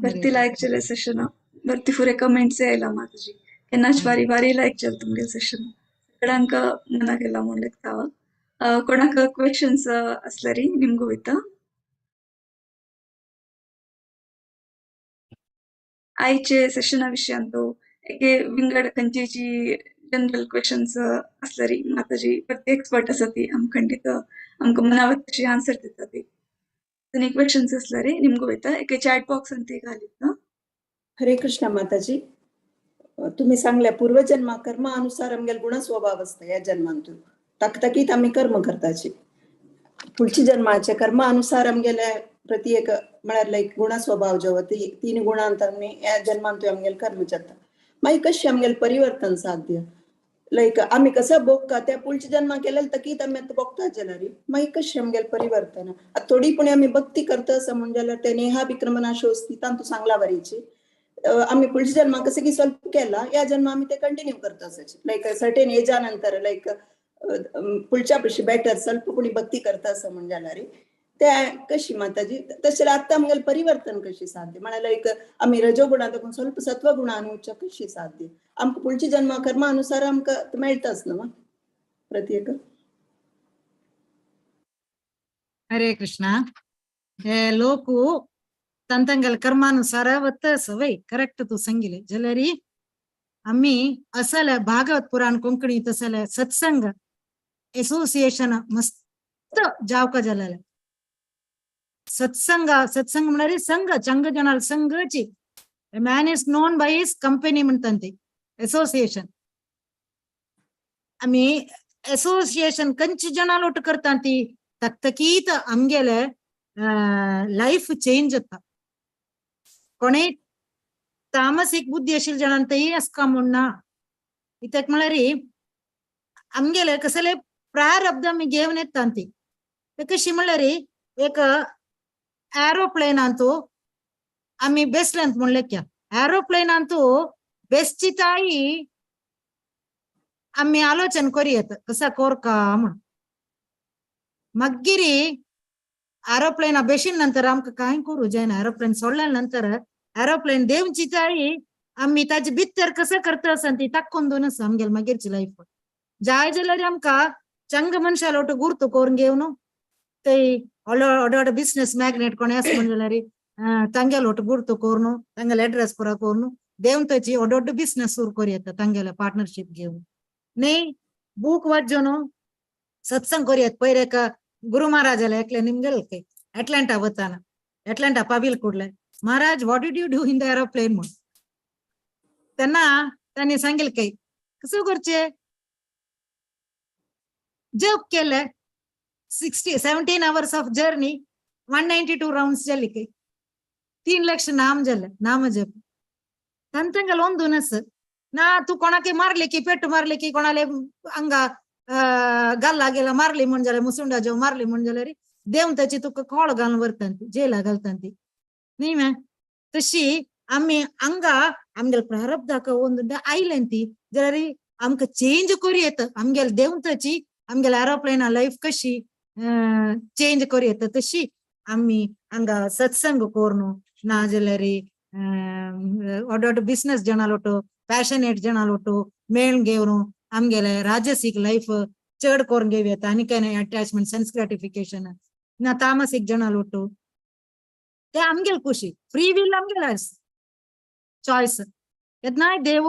भरती लायक जालें सेशन, भरती फुडें कमेंट्स आयला माताजी. केन्नाच बारी बारी लायक जालें तुमगेलें सेशन, सगळ्यांक मना केला म्हूण लेगता हांव. कोणाक क्वेश्चन्स आसल्यार निमगो वयता. आयचे सेशना विशयांत एके विंगड खंयची जनरल क्वेश्चन्स आसल्यार माताजी प्रत्येक एक्सपर्ट आसा ती आमकां खंडीत आमकां मनावत तशी आन्सर दिता ती. आनी क्वेश्चन्स आसल्यार निमगो वयता एके चॅट बॉक्सान ती घालीत. हरे कृष्ण माताजी, तुम्ही सांगल्या पूर्वजन्मा कर्मानुसार आमगेले गुण स्वभाव असता. या जन्मांतून तकतकीत आमी कर्म करताची. पुढच्या जन्माच्या कर्मानुसार आमगेले प्रति एक म्हळ्यार लायक गुण स्वभाव जो ती तीन गुणांत आमी या जन्मांतूय आमगेले कर्म जाता. मागीर कशें आमगेले परिवर्तन साध्य? लायक आमी कसं भोगता त्या पुढच्या जन्मा केलेलं तकीत आमी आतां भोगता जाल्यार मागीर कशें आमगेलें परिवर्तन? आतां थोडी पुणी आमी भक्ती करता आसा म्हूण जाल्यार ते नेहा विक्रमनाशो अस्ति तांतू सांगला वरीची आमी पुढच्या जन्मा कसं की स्वल्प केला या जन्मा आमी ते कंटिन्यू करता आसाची. लायक सर्टेन एजा नंतर लायक पुढच्या पेक्षा बेटर स्वल्प कोणी भक्ती करता आसा म्हूण जाल्यार ते कशी माताजी? तशें आतां आमगेलें परिवर्तन कशी साध्य? म्हळ्यार लायक आमी रजोगुणांत स्वल्प सत्वगुणान वचचें कशी साध्य? आमकां पुढच्या जन्मा कर्मानुसार आमकां मेळटाच न्हू प्रत्येक. हरे कृष्णा. हे लोक ತಂತಂಗಲ್ कर्मानुसार वता सवय करेक्ट तूं सांगिलें. जाल्यार आमी असले भागवत पुराण कोंकणी तसले सत्संग एसोसिएशन मस्त जावका जालेलें. सत्संग सत्संग म्हळ्यार संघ, चंग जनाल संघची. Man is known by his company म्हणटात ती एसोसिएशन. आमी एसोसिएशन खंयची जणां ಒಟ್ಟು करता ती तकतकीत आमगेले लायफ चेंज जाता. कोणेय तामसीक बुद्धी आशिल्ल्या जणांक तेय आसका म्हूण ना. कित्याक म्हळ्यार आमगेले कसले प्रारब्ध आमी घेवन येता ती. ते कशी म्हळ्यार एक एरोप्लेनांतू आमी बेसल्यांत म्हण लेख्या एरोप्लेनांतू बेसची ताई आमी आलोचन करूं कसा कोरका म्हण. मागीर एरोप्लेना बेशीन नंतर आमकां कांय करूं जायना. एरोप्लेन सोडल्या नंतर एरोप्लेन देंवची ताई आमी ताजे भितर कसं करता आसा ती ताक्कोन दोन आसा आमगेले मागीरची लायफ. जाय जाल्यार आमकां चंग मनशाल ಒಟ್ಟು ಗುರ್ತು कोरून घेवन ते व्हडलो व्हडलो बिझनेस मॅग्नेट कोण आसा म्हण जाल्यार तांगेलो ಒಟ್ಟು ಗುರ್ತು कोरून तांगेले एड्रेस पुरा कोरून देवन ताची व्हड व्हड बिझनेस सुरू करूं येता तांगेले पार्टनरशीप घेवन. न्ही बूक वाचून सत्संग करूं येता. पयर एका गुरु महाराजाला एकले निमगेल अटलांटा वताना अटलांटा पावील कुडले, Maharaj what did you do in the aeroplane म्हूण. तेन्ना तांणी सांगेल काय कसं करचे जप केले 17 hours of journey 192 rounds जाली काय 3 लक्ष नाम जाले नाम जप. तंतंगल ಒಂದುನಸ್ ना तू कोणाके मारले की पेट मारले की कोणाले अंगा गाल्ला गेला मारली म्हण जाल्यार मुसुंडा जेव मारली म्हण जाल्यार देवन ताची तुका खोळ घालून व्हरता जेला घालता ती न्ही मॅ. तशी आमी हांगा आमगेले प्रारब्धाक ಒಂದುಂಡ आयलें ती जाल्यार आमकां चेंज करूं येता. आमगेले देंवताची आमगेले एरोप्लेना लायफ कशी चेंज करूं येता तशी आमी हांगा सत्संग करून ना जाल्यार व्हड व्हड बिझनेस जणां ಒಟ್ಟು प्याशनेट जणां ಒಟ್ಟು मेळून घेवन आमगेले राजसीक लायफ चड करून घेवं येता. आनी कांय अटॅचमेंट सेन्स ग्रेटिफिकेशन ना तामसीक जणाल उठू ते आमगेल खुशी फ्री will आमगेल चॉयस केन्नाय देव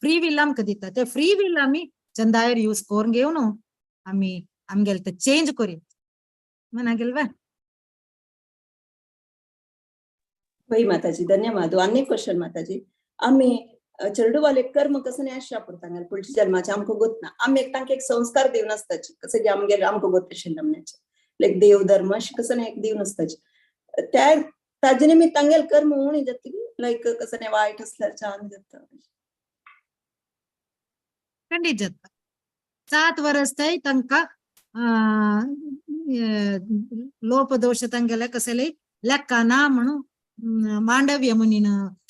फ्री will आमकां दिता ते फ्री will आमी चंदायर यूज करून घेवन आमी आमगेले ते चेंज करी मनागेल वा. वही माताजी धन्यवाद. आनी क्वेश्चन माताजी, आमी चेरडुवाले कर्म कसं नाही आशा पडता पुढच्या जन्माचे आमकां गोत ना, आमी एक तांकां एक संस्कार दिवन आसताची कसं की आमगेर आमकां गोत आशिल्लें म्हणचे लायक देव धर्म अशें कसं नाही एक दिवन आसताची त्या ताजे निमित्त तांगेल कर्म उणी जाता लायक कसं नाही वायट असल्यार छान जाता. खंडीत जाता. 7 वर्स थंय तांकां लोपदोश तांगेले कसले लेक्का ना म्हणून मांडव्य मुनीन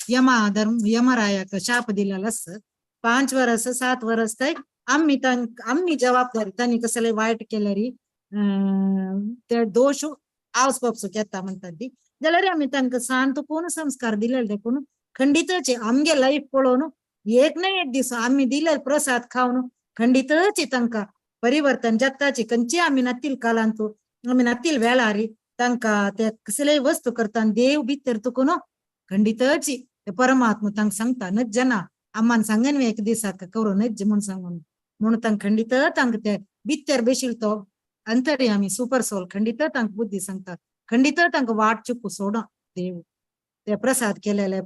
यमा धर्म यमरायाक शाप दिलेलो आसा. 5 वर्स 7 वर्स थंय आमी आमी जबाबदारी तांणी कसले वायट केल्यारी ते दोश आवस बापसूक येता म्हणटात ती जाल्यार आमी तांकां शांत कोण संस्कार दिलेले देखून खंडीतच आमगे लायफ पळोवन एक ना एक दीस आमी दिले प्रसाद खावन खंडीतच तांकां परिवर्तन जाताची. खंयची आमी नातील कालांतू आमी नातील वेळारी तांकां ते कसलेय वस्तू करता देव भितर तुकून खंडीतच ते परमात्मा तांकां सांगता नज जना अम्मान सांगन एक दिसाक करू नज म्हूण सांगून म्हणून तांकां खंडीत तांकां ते भितर बेशील तो अंतरी आमी सुपर सोल खंडीत तांकां बुद्धी सांगता खंडीत तांकां वाट चुकू सोड देव ते प्रसाद केलेले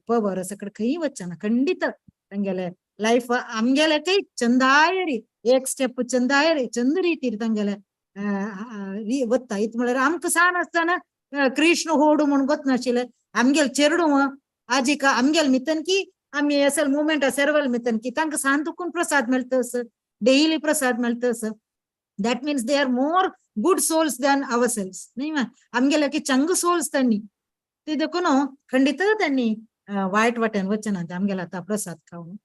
पवर सगळे खंय वचना खंडीत तांगेले लायफ आमगेले काही चंदायरी एक स्टेप चंदायरी चंद रीतीर तांगेले वता. इत म्हळ्यार आमकां सान आसतना कृष्ण होडू म्हूण गोतनाशिल्ले आमगेल चेरडू आजिका आमगेल मितन की आमी असल मुवमेंट सेरवल मितन की तांकां सान तुकून प्रसाद मेळटा डेली प्रसाद मेळटा. That means they are more good souls than our selves न्ही मा आमगेले की चंग सोल्स त्यांनी ते देखून खंडीत त्यांनी वायट वाट्यान वचना आमगेला आतां प्रसाद खावन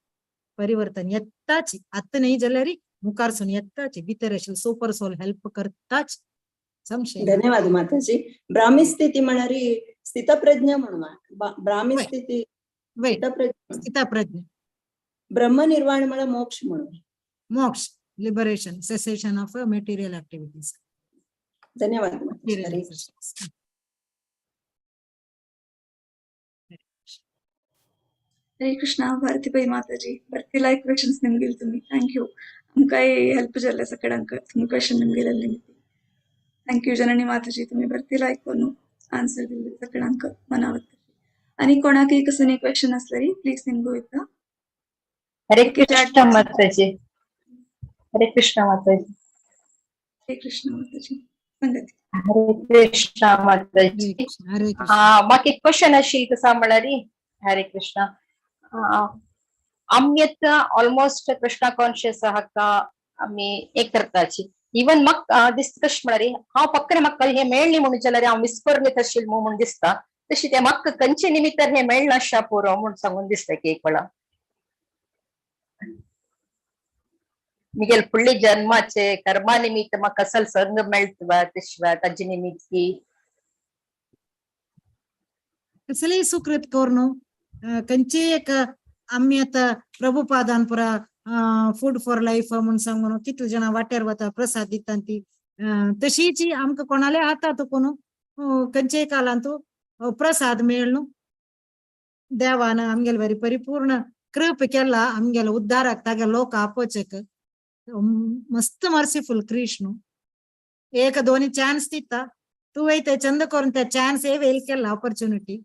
परिवर्तन येताच. आतां न्ही जाल्यार मुखारसून येताच भितर आशिल्ले सुपर सोल हेल्प करताच संशय. धन्यवाद माताजी. ब्राह्मी स्थिती म्हळ्यार स्थितप्रज्ञ म्हणून ब्राह्मी स्थिती स्थितप्रज्ञ, ब्रह्मनिर्वाण म्हळ्यार मोक्ष म्हणून, मोक्ष liberation cessation of material activities. धन्यवाद. हरे कृष्णा. भारती बाई माताजी ಬರ್ತಿಲ್ಲ ಕ್ವೆಶನ್ಸ್ ನಿಮ್ಗೆ तुम्ही thank you. आमकांय हेल्प जालें सगळ्यांक तुमी क्वेश्चन निमगेलें निमित्त thank you. जननी माताजी तुम्ही ಬರ್ತಿಲ್ಲ आयकून आन्सर दिल्ले सगळ्यांक मनावत. आणि कोणाकय कसं क्वेश्चन असल्यारी प्लीज निमगो येता. हरे कृष्ण माताजी. हरे कृष्ण माताजी. हरे कृष्ण माताजी. संगती. हरे कृष्ण माताजी. हरे कृष्ण. म्हाका एक क्वेश्चन अशी कसा म्हळ्यार हरे कृष्ण आमी आतां ऑलमोस्ट कृष्णा कॉन्शियस आहा का आमी एक करताची इवन म्हाका दिसता कशें म्हळ्यार हांव फक्त म्हाका हें मेळ्ळें म्हणून जाल्यार हांव मिस करून घेता आशिल्लें म्हूण दिसता. तशें तें म्हाका खंयचे निमित्तार हें मेळना अशें पुरो म्हूण सांगून दिसता की एक वेळा मिगेल फुडले जन्माचे कर्मा निमित्त म्हाका असल संग मेळटा तशें ताजे निमित्त की कसलेय सुकृत करून खंयचे एक आमी आतां प्रभुपादान पुरा फूड फॉर लायफ म्हूण सांगून कितले जाणां वाट्यार वता प्रसाद दिता ती तशीच आमकां कोणाले आता तुकून खंयचेय कालांतू प्रसाद मेळ देवान आमगेले बरी परिपूर्ण कृप केला आमगेले उद्धाराक तागे लोक आपोवचेक मस्त मर्सिफुल कृष्ण एक दोनी चान्स दिता तूं वयता चंद करून त्या चान्स हे वेल केला ऑपॉर्च्युनिटी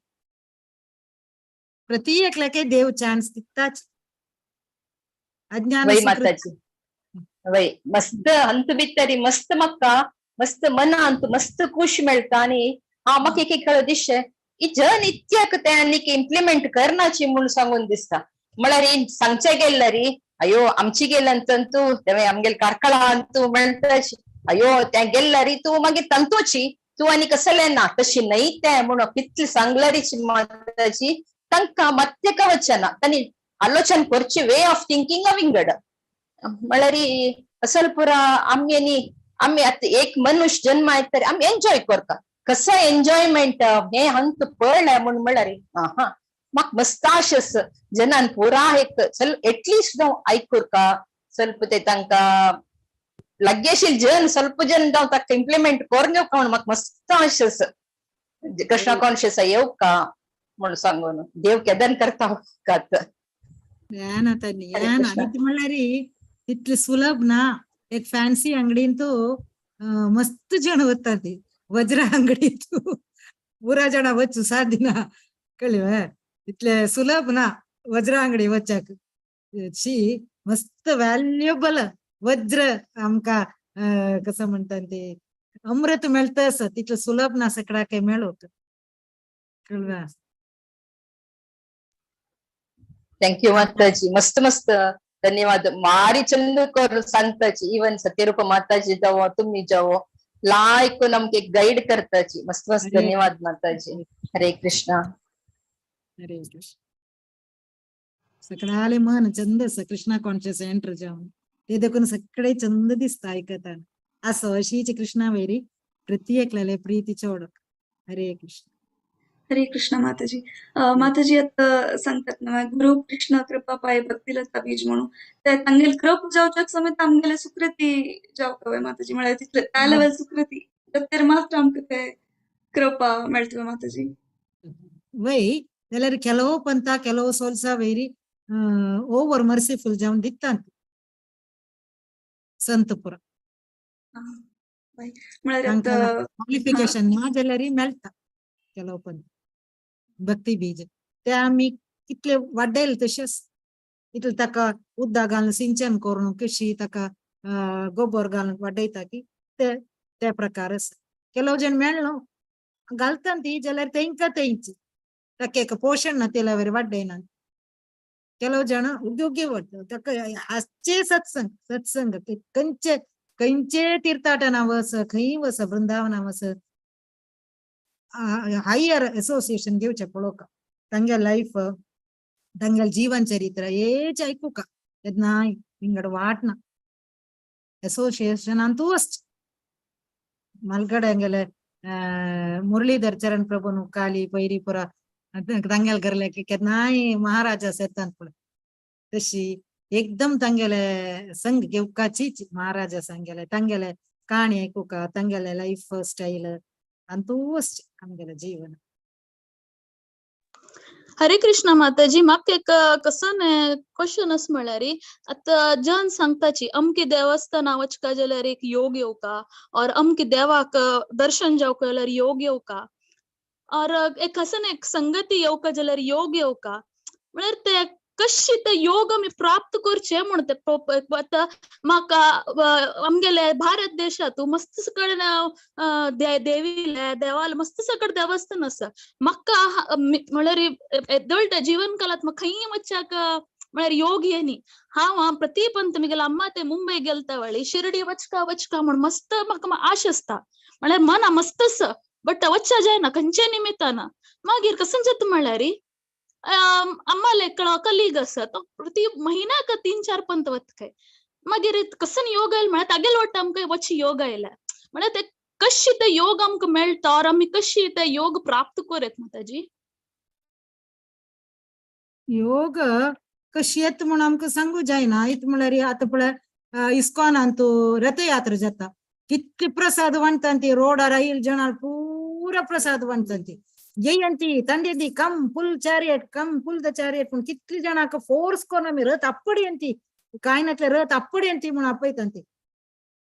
प्रति एकल्याक देव चान्स दिताच. अज्ञान वय माताजी वय मस्त अंत भितरी मस्त म्हाका मस्त मनांत मस्त खुश मेळटा आनी हांव म्हाका एक एक दिशे ही जन इत्याक तें आनीक इम्प्लिमेंट करनाची म्हूण सांगून दिसता. म्हळ्यार सांगचे गेल्ल्यारी अयो आमची गेल्यान तंतू तें आमगेले कार्कळान तूं म्हणटा अयो तें गेल्ल्यारी तूं मागीर तंतूची तूं आनी कसलें ना तशी न्हय तें म्हणून कितलें सांगल्यारीची माताजी तांकां मत्यक वचना तांणी आलोचन करचे वे ऑफ थिंकिंग विंगड म्हळ्यार असल पुरा आमी आनी आमी आतां एक मनुष्य जन्म येत आमी एन्जॉय करता कसो एन्जॉयमेंट हें हांगा पळयलें म्हूण म्हळ्यार आहा म्हाका मस्त आश जनान पुरा एक चल एटलिस्ट आयकुरका ಸ್ವಲ್ಪ ते तांकां लग्गेशील जन ಸ್ವಲ್ಪ जन जावं ताका इम्प्लिमेंट करून येवका म्हणून म्हाका मस्त आश कृष्णा कॉन्शियस येवका म्हणून सांगून देव केदन करता कात. यान ती म्हणल्यार तितले सुलभ ना. एक फॅन्सी अंगडीन तू मस्त जण वता ती वज्र अंगडी तू पुरा जण वचू सादिना कळ्ळें तितले सुलभ ना वज्र अंगडी वचाक. शी मस्त व्हॅल्युएबल वज्र आमकां कसं म्हणतात ते अमृत मेळता आसा तितले सुलभ ना सगळ्या काय मेळोवक. कळ्ळें? Thank you माताजी, मस्त मस्त धन्यवाद. मारी चंद कर सांगताची इवन सत्यरूप माताजी जावो तुम्ही जावो लायक नमके गाईड करताची. मस्त मस्त धन्यवाद माताजी. हरे कृष्णा. हरे कृष्ण. सगळ्याले मन चंद आसा कृष्णा कॉन्शियस एंटर जावन ते देखून सगळे चंद दिसता आयकताना. असो अशीच कृष्णा वेरी प्रति एकल्याले प्रीती चोडक. हरे कृष्ण. हरे कृष्ण माताजी. माताजी आता सांगतात ना गुरु कृष्ण कृपा पाय भक्तीलता बीज म्हणून ते तांगेल कृप जावच्याक समेत आमगेले सुकृती जावक हवे माताजी. म्हळ्यार तितले त्या लेवल सुकृती तर मात्र आमकां ते कृपा मेळटले माताजी. वय जाल्यार ಕೆಲವು ಪಂಥ ಕೆಲವು ಸೋಲ್ಸ ವೇರಿ ಓವರ್ ಮರ್ಸಿಫುಲ್ जावन दितात संतपुರ. म्हळ्यार क्वालिफिकेशन ना जाल्यार मेळटा ಕೆಲವು पंथ भक्ती बीज ते आमी कितले वाडयले तशेंच इतले ताका उदक घालून सिंचन करून कशी ताका गोबर घालून वाडयता की ते ते प्रकार आसा. ಕೆಲವು जण मेळ्ळो घालता ती जाल्यार तेंकां तेंच ताका एक पोशण ना तेल्यावर वाडयना. ಕೆಲವು जण उद्योगी वाडटा ताका आसचे सत्संग सत्संग खंयचे खंयचे तीर्थाटना वच खंय वच वृंदावना वच हायर असोसिएशन घेवचें पळोवका तांगे लायफ तांगेले जीवन चरित्र हेच आयकुका तेन्ना विंगड वाट ना असोसिएशनांतू वचचें. मलगडे हांगेले मुरलीधर चरण प्रभुनु काली पैरीपुरा तांगेले घरले केन्नाय महाराजा येतात पळय तशी एकदम तांगेले संग घेवकाचीच महाराजा सांगेले तांगेले काणी आयकुका तांगेले लायफ स्टायल अंतू वचचें आमगेलें जीवन. हरे कृष्ण माताजी. म्हाका एक कसो क्वेश्चन आसा म्हळ्यार आतां जन सांगताची अमकी देवस्थाना वचका जाल्यार एक योग येवका और अमकी देवाक दर्शन जावका जाल्यार योग येवका और एक कसन एक संगती येवका जाल्यार योग येवका म्हळ्यार ते कशी ते योग आमी प्राप्त करचे म्हण ते आतां म्हाका आमगेले भारत देशांत मस्त सगळे देवीले देवाले मस्त सगळे देवस्थान आसा. म्हाका म्हळ्यार एदोळटा जीवन कालात म्हाका खंय वच्चाक म्हळ्यार योग येनी. हांव प्रतिपंत मिगेले अम्मा ते मुंबय गेलता वळी शिर्डी वचका वचका म्हण मस्त म्हाका आश आसता म्हळ्यार मना मस्त आसा बट वच्चा जायना खंयच्या निमित्तान. मागीर कसं जाता म्हळ्यार आम्हाला कलीग आसा तो प्रति महिन्याक 3-4 पंत वता खंय. मागीर कसन योग आयलो म्हळ्यार तागेले वाटता आमकां वच योग आयला म्हळ्यार ते कशी ते योग आमकां मेळटा और आमी कशी ते योग प्राप्त करूं माताजी. योग कशी येता म्हूण आमकां सांगू जायना. इत म्हळ्यार आतां पळय इस्कॉनांतू रथयात्रा जाता कितले प्रसाद वांटतात ती रोडार आयल जणां पुरा प्रसाद वांटतात ती जयंती ತಂದೆದಿ come pull chariot come pull the chariot पूण कितले जाणांक फोर्स करून आमी रथ आपडी कांय नातले रथ आपडी म्हणून आपयतात.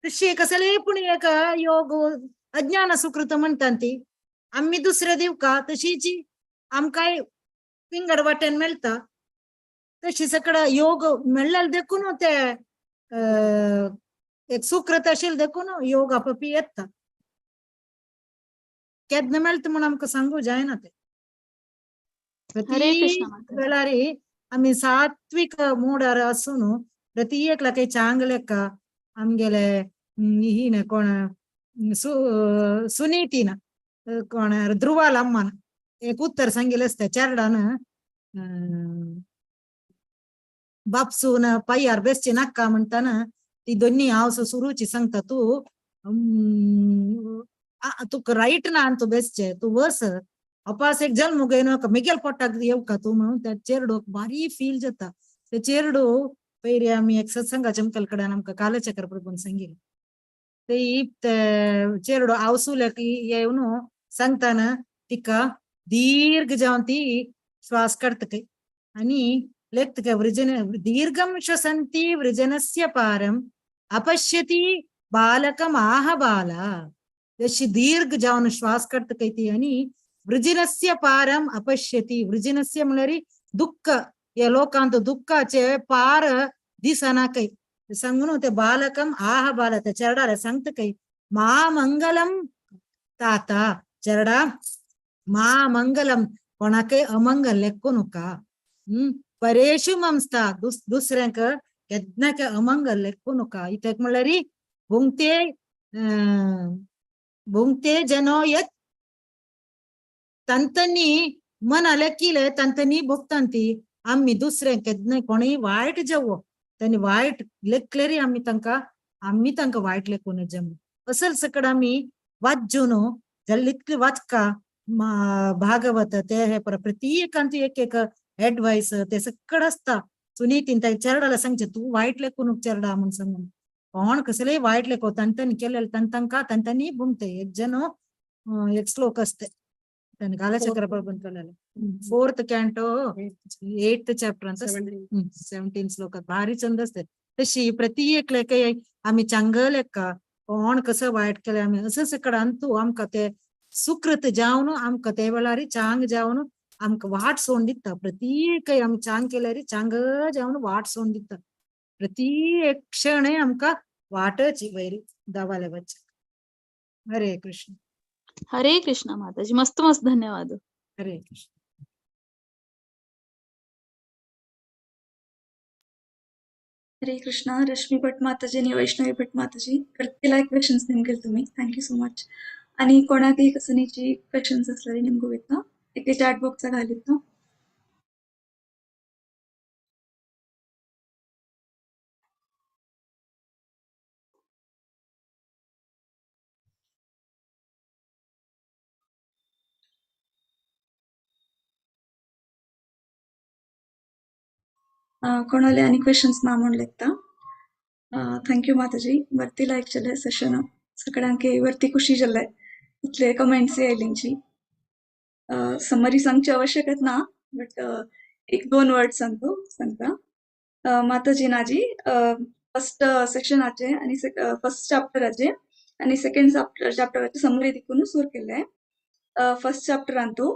तशी कसले पूण एक योग अज्ञान सुकृत म्हणटात ती आमी दुसरे दिवका तशीच आमकांय पिंगड वाटेन मेळटा. तशी सगळं योग मेळ्ळें देखून ते एक सुकृत आशिल्लें देखून योग आपोआपी येता. केन्ना मेळटा म्हूण आमकां सांगू जायना ते. हरे कृष्ण माता. वेळार आमी सात्विक मोडार आसून प्रति एकल्याक चांग लेखा आमगेले हिन कोण सुनीतीन कोण ध्रुवाल अम्मान एक उत्तर सांगिल्लें आसता चेरडान बापसून पांयार बेसचें नाका म्हणटाना ती दोन्ही हांव सुरूची सांगता तूं तुका रायट ना तूं बेसचें तूं वस अपास एक जल्म घेवन मिगेल पोटाक येवका तूं म्हणून त्या चेरडूक भारी फील जाता. ते चेरडू पयरी आमी एक सत्संगाच्या मुखाल कडेन आमकां कालचक्र प्रभून सांगिल्लें. ते चेरडो आवसुल्याक येवन सांगताना तिका दीर्घ जावन ती श्वास काडटा आनी लेखता वृजन दीर्घं श्वसन्ती वृजनस्य पारम् अपश्यति बालकम् आह बाला. जशी दीर्घ जावन श्वास काडटा ती आनी वृजिनस्य पारम् अपश्यति. वृजिनस्य म्हणल्यार दुःख, या लोकांत दुःखाचे पार दिसना काय सांगून ते बालकम आह बाला त्या चेरडाला सांगता काय मा मंगलम ताता चेरडा मा मंगलम कोणाकय अमंगल लेखू नका. परेशु मंस्ता दुसऱ्यांक केन्ना अमंगल लेखू नका. इत्याक म्हणल्यार भुंगते भुंगते जनो यत तांतनी मना लेखिले तांतनी भोगतांती. आमी दुसऱ्यांक केन्ना कोणूय वायट जेवो तांणी वायट लेखलेरी आमी तांकां वायट लेखून जम असल सकड आमी वाचून जाल्यार इतले वाचका भागवत ते हे प्रत्येकांत एक एक एडवायस ते सकड आसता. सुनीतीन ताका चेरडाला सांगचें तूं वायट लेखून चेरडा म्हूण सांगून कोण कसलेय वायट लेखो तांतनी केलेले तांकां तांतनी भुंगते. एक जन एक श्लोक असते तांणी कालचक्र केलेले 4th canto 8th chapter ಅಂತ 17 श्लोक भारी चंद असते. तशी प्रति एक लेख आमी चांग लेखा कोण कसं वायट केलें आमी असं सकड अंतू आमकां ते सुकृत जावन आमकां ते वेळार चांग जावन आमकां वाट सोडून दिता. प्रत्येक आमी चांग केल्यार चांग जावन वाट सोडून दिता. प्रत्येक क्षण आमकां वाटची वयर दावाले वच. हरे कृष्ण. हरे कृष्ण माताजी, मस्त मस्त धन्यवाद. हरे कृष्ण. हरे कृष्णा. रश्मी भट माताजी आणि वैष्णवी भट माताजी प्रत्येला क्वेश्चन्स नेमकेल तुम्ही, thank you so much. आणि कोणाकही कसनीची क्वेश्चन्स असल्यार नेमको येता एके चॅट बॉक्सा घालीत ना. कोणाले आनी क्वेश्चन्स ना म्हूण लेखता. Thank you माताजी, वरती लायक जालें सेशन, सगळ्यांक वरती खुशी जाले इतले कमेंट्स आयलींची. समरी सांगची आवश्यकत ना, बट एक दोन वर्ड सांगतो सांगता. माताजी नाजी फर्स्ट सेशनाचे आनी फर्स्ट चॅप्टराचे आनी सेकंड चॅप्टराचे समरी देखून सुरू केले. फर्स्ट चॅप्टरान तूं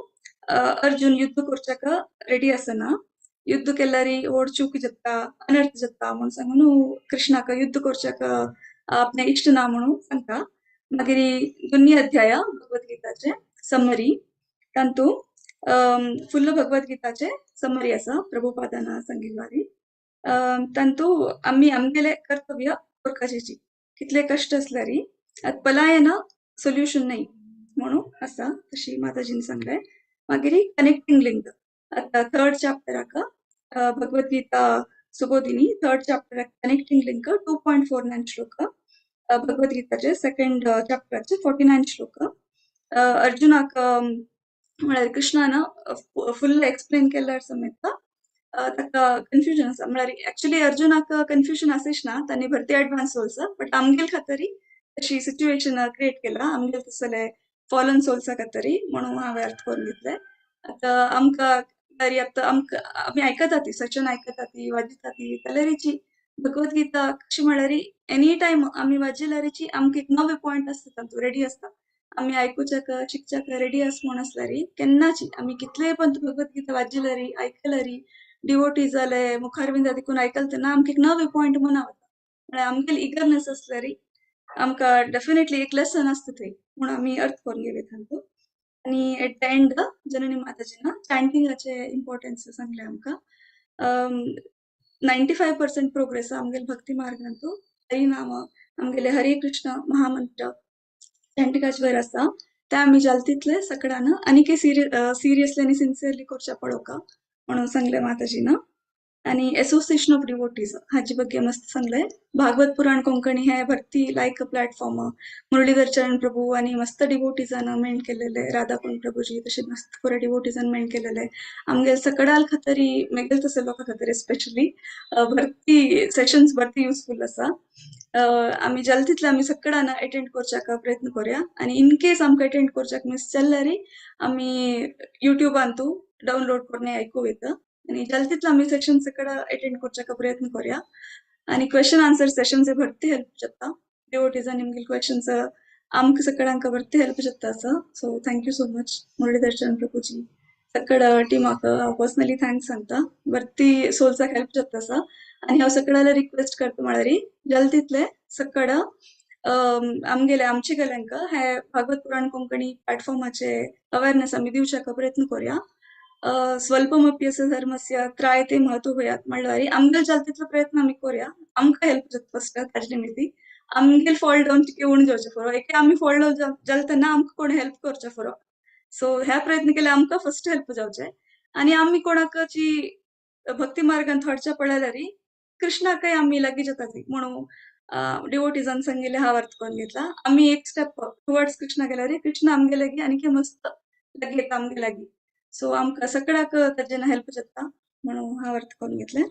अर्जुन युद्ध करच्याक रेडी आसना, युद्ध केल्यारी व्हड चूक जाता, अनर्थ जाता म्हूण सांगून कृष्णाक युद्ध करच्याक आपणे इश्ट ना म्हणून सांगता. मागीर दोन्ही अध्याय भगवद्गीताचे समरी, तांतू फुल्ल भगवद्गीताचे समरी आसा प्रभुपादान सांगिल्ली. तांतू आमी आमगेले कर्तव्य करपाचेची, कितले कश्ट आसल्यारी पलायन सोल्युशन न्हय म्हणून आसा तशी माताजीन सांगलें. मागीर कनेक्टिंग लिंक आता थर्ड चॅप्टराक भगवद्गीता सुबोधिनी थर्ड चॅप्टराक कनेक्टिंग लिंक 2.49 श्लोक, भगवद्गीताचे सेकंड चॅप्टराचे 49 श्लोक. अर्जुनाक म्हळ्यार कृष्णान फुल्ल एक्सप्लेन केल्यार समेत ताका कन्फ्युजन आसा, म्हळ्यार एक्चुअली अर्जुनाक कन्फ्युजन आसीच ना, तांणी भरती एडवान्स सोल्स, बट आमगेल खातीर तशी सिच्युएशन क्रिएट केला, आमगेल तसले फॉलन सोल्सा खातीर म्हणून हांवें अर्थ करून घेतले. आतां आमकां तरी आतां आमकां आमी आयकता ती सचन आयकता ती वाजयता ती जाल्यारीची भगवद्गीता कशी म्हळ्यार एनी टायम आमी वाजयल्यारीची आमकां एक नवे पॉयंट आसता तातूंत रेडी आसता, आमी आयकुच्याक शिकच्याक रेडी आस म्हूण आसल्यारी केन्नाची आमी कितलेय पण भगवद्गीता वाजयल्यारी आयकल्यारी डिवोटी जाले मुखारविंदा देखून आयकले तेन्ना आमकां एक नवे पॉयंट मना वता, म्हळ्यार आमगेली इगरनेस आसल्यारी आमकां डेफिनेटली एक लेसन आसता थंय म्हूण आमी अर्थ करून घेवया तांतूं. आनी एट the and जननी माताजीन चॅन्टिंगाचे इम्पॉर्टन्स सांगले आमकां. 95% प्रोग्रेस आमगेले भक्ती मार्गांतू हरिनाम आमगेले हरे कृष्ण महामंत्र चॅन्टिंगाचे वयर आसा, ते आमी जाल तितले सगळ्यान आनीकय सिरियसली आनी सिन्सियरली करच्या पळोवका म्हणून सांगले माताजीन. आनी एसोसिएशन ऑफ डिवोटीज हाजे ಬಗ್ಗೆ मस्त सांगले. भागवत पुराण कोंकणी हे भरती लायक प्लॅटफॉर्म, मुरलीधर चरण प्रभू आनी मस्त डिवोटीजान मेंट केलेले, राधाकुंड प्रभूजी तशे मस्त पुरा डिवोटीजान मेंट केलेले. आमगेले सकडाल खातीर मेगेल तसले लोकां खातीर एस्पेशली भरती सेशन्स भरती युजफूल आसा. आमी जाता तितले आमी सगळ्यांना अटेंड करच्याक प्रयत्न करूया आनी इन केस आमकां अटेंड करच्याक मिस जाल्यार आमी युट्यूबांतू डावनलोड करून आयकूं येता आनी जाता तितले आमी सेशन सगळं अटेंड करच्याक प्रयत्न करूया. आनी क्वेश्चन आन्सर सेशन्स भरती हेल्प जाता. डिवोटीजान निमगेले क्वेश्चन्स आमकां सगळ्यांक भरती हेल्प जाता आसा. So thank you so much Murali Darshan Prabhuji. सगळं टीमाक हांव पर्सनली thanks सांगता. भरती सोल्साक हेल्प जाता आसा. आनी हांव सगळ्याला रिक्वेस्ट करता म्हळ्यार जाता तितले सगळं आमगेले आमचे गेल्यांक हे भागवत पुराण कोंकणी प्लॅटफॉर्माचे अवेअरनेस आमी दिवच्याक प्रयत्न करूया. स्वल्पमप्यस्य धर्मस्य त्रायते महत्व भयात म्हणल्यार आमगेले जाता तितलो प्रयत्न आमी करूया. आमकां हेल्प जाता फर्स्ट ताजे निमित्ती आमगेले फॉल डावन उण जावचे फुरो एके आमी फॉल डावन जाले तेन्ना आमकां कोण हेल्प करचे फुरो. सो ह्या प्रयत्न केले आमकां फर्स्ट हेल्प जावचे आनी आमी कोणाकची भक्ती मार्गान थोडच्या पळयल्यार कृष्णाकय आमी लागीं जाता ती म्हणून डिवोटीजान सांगिल्ले हांव अर्थ करून घेतला. आमी एक स्टेप टुवर्ड्स कृष्णा गेल्यार कृष्ण आमगे लागीं आनीक मस्त लागीं येता आमगे लागीं. सो आमकां सगळ्याक ताजेन हेल्प जाता म्हणून हांव अर्थ करून घेतलें.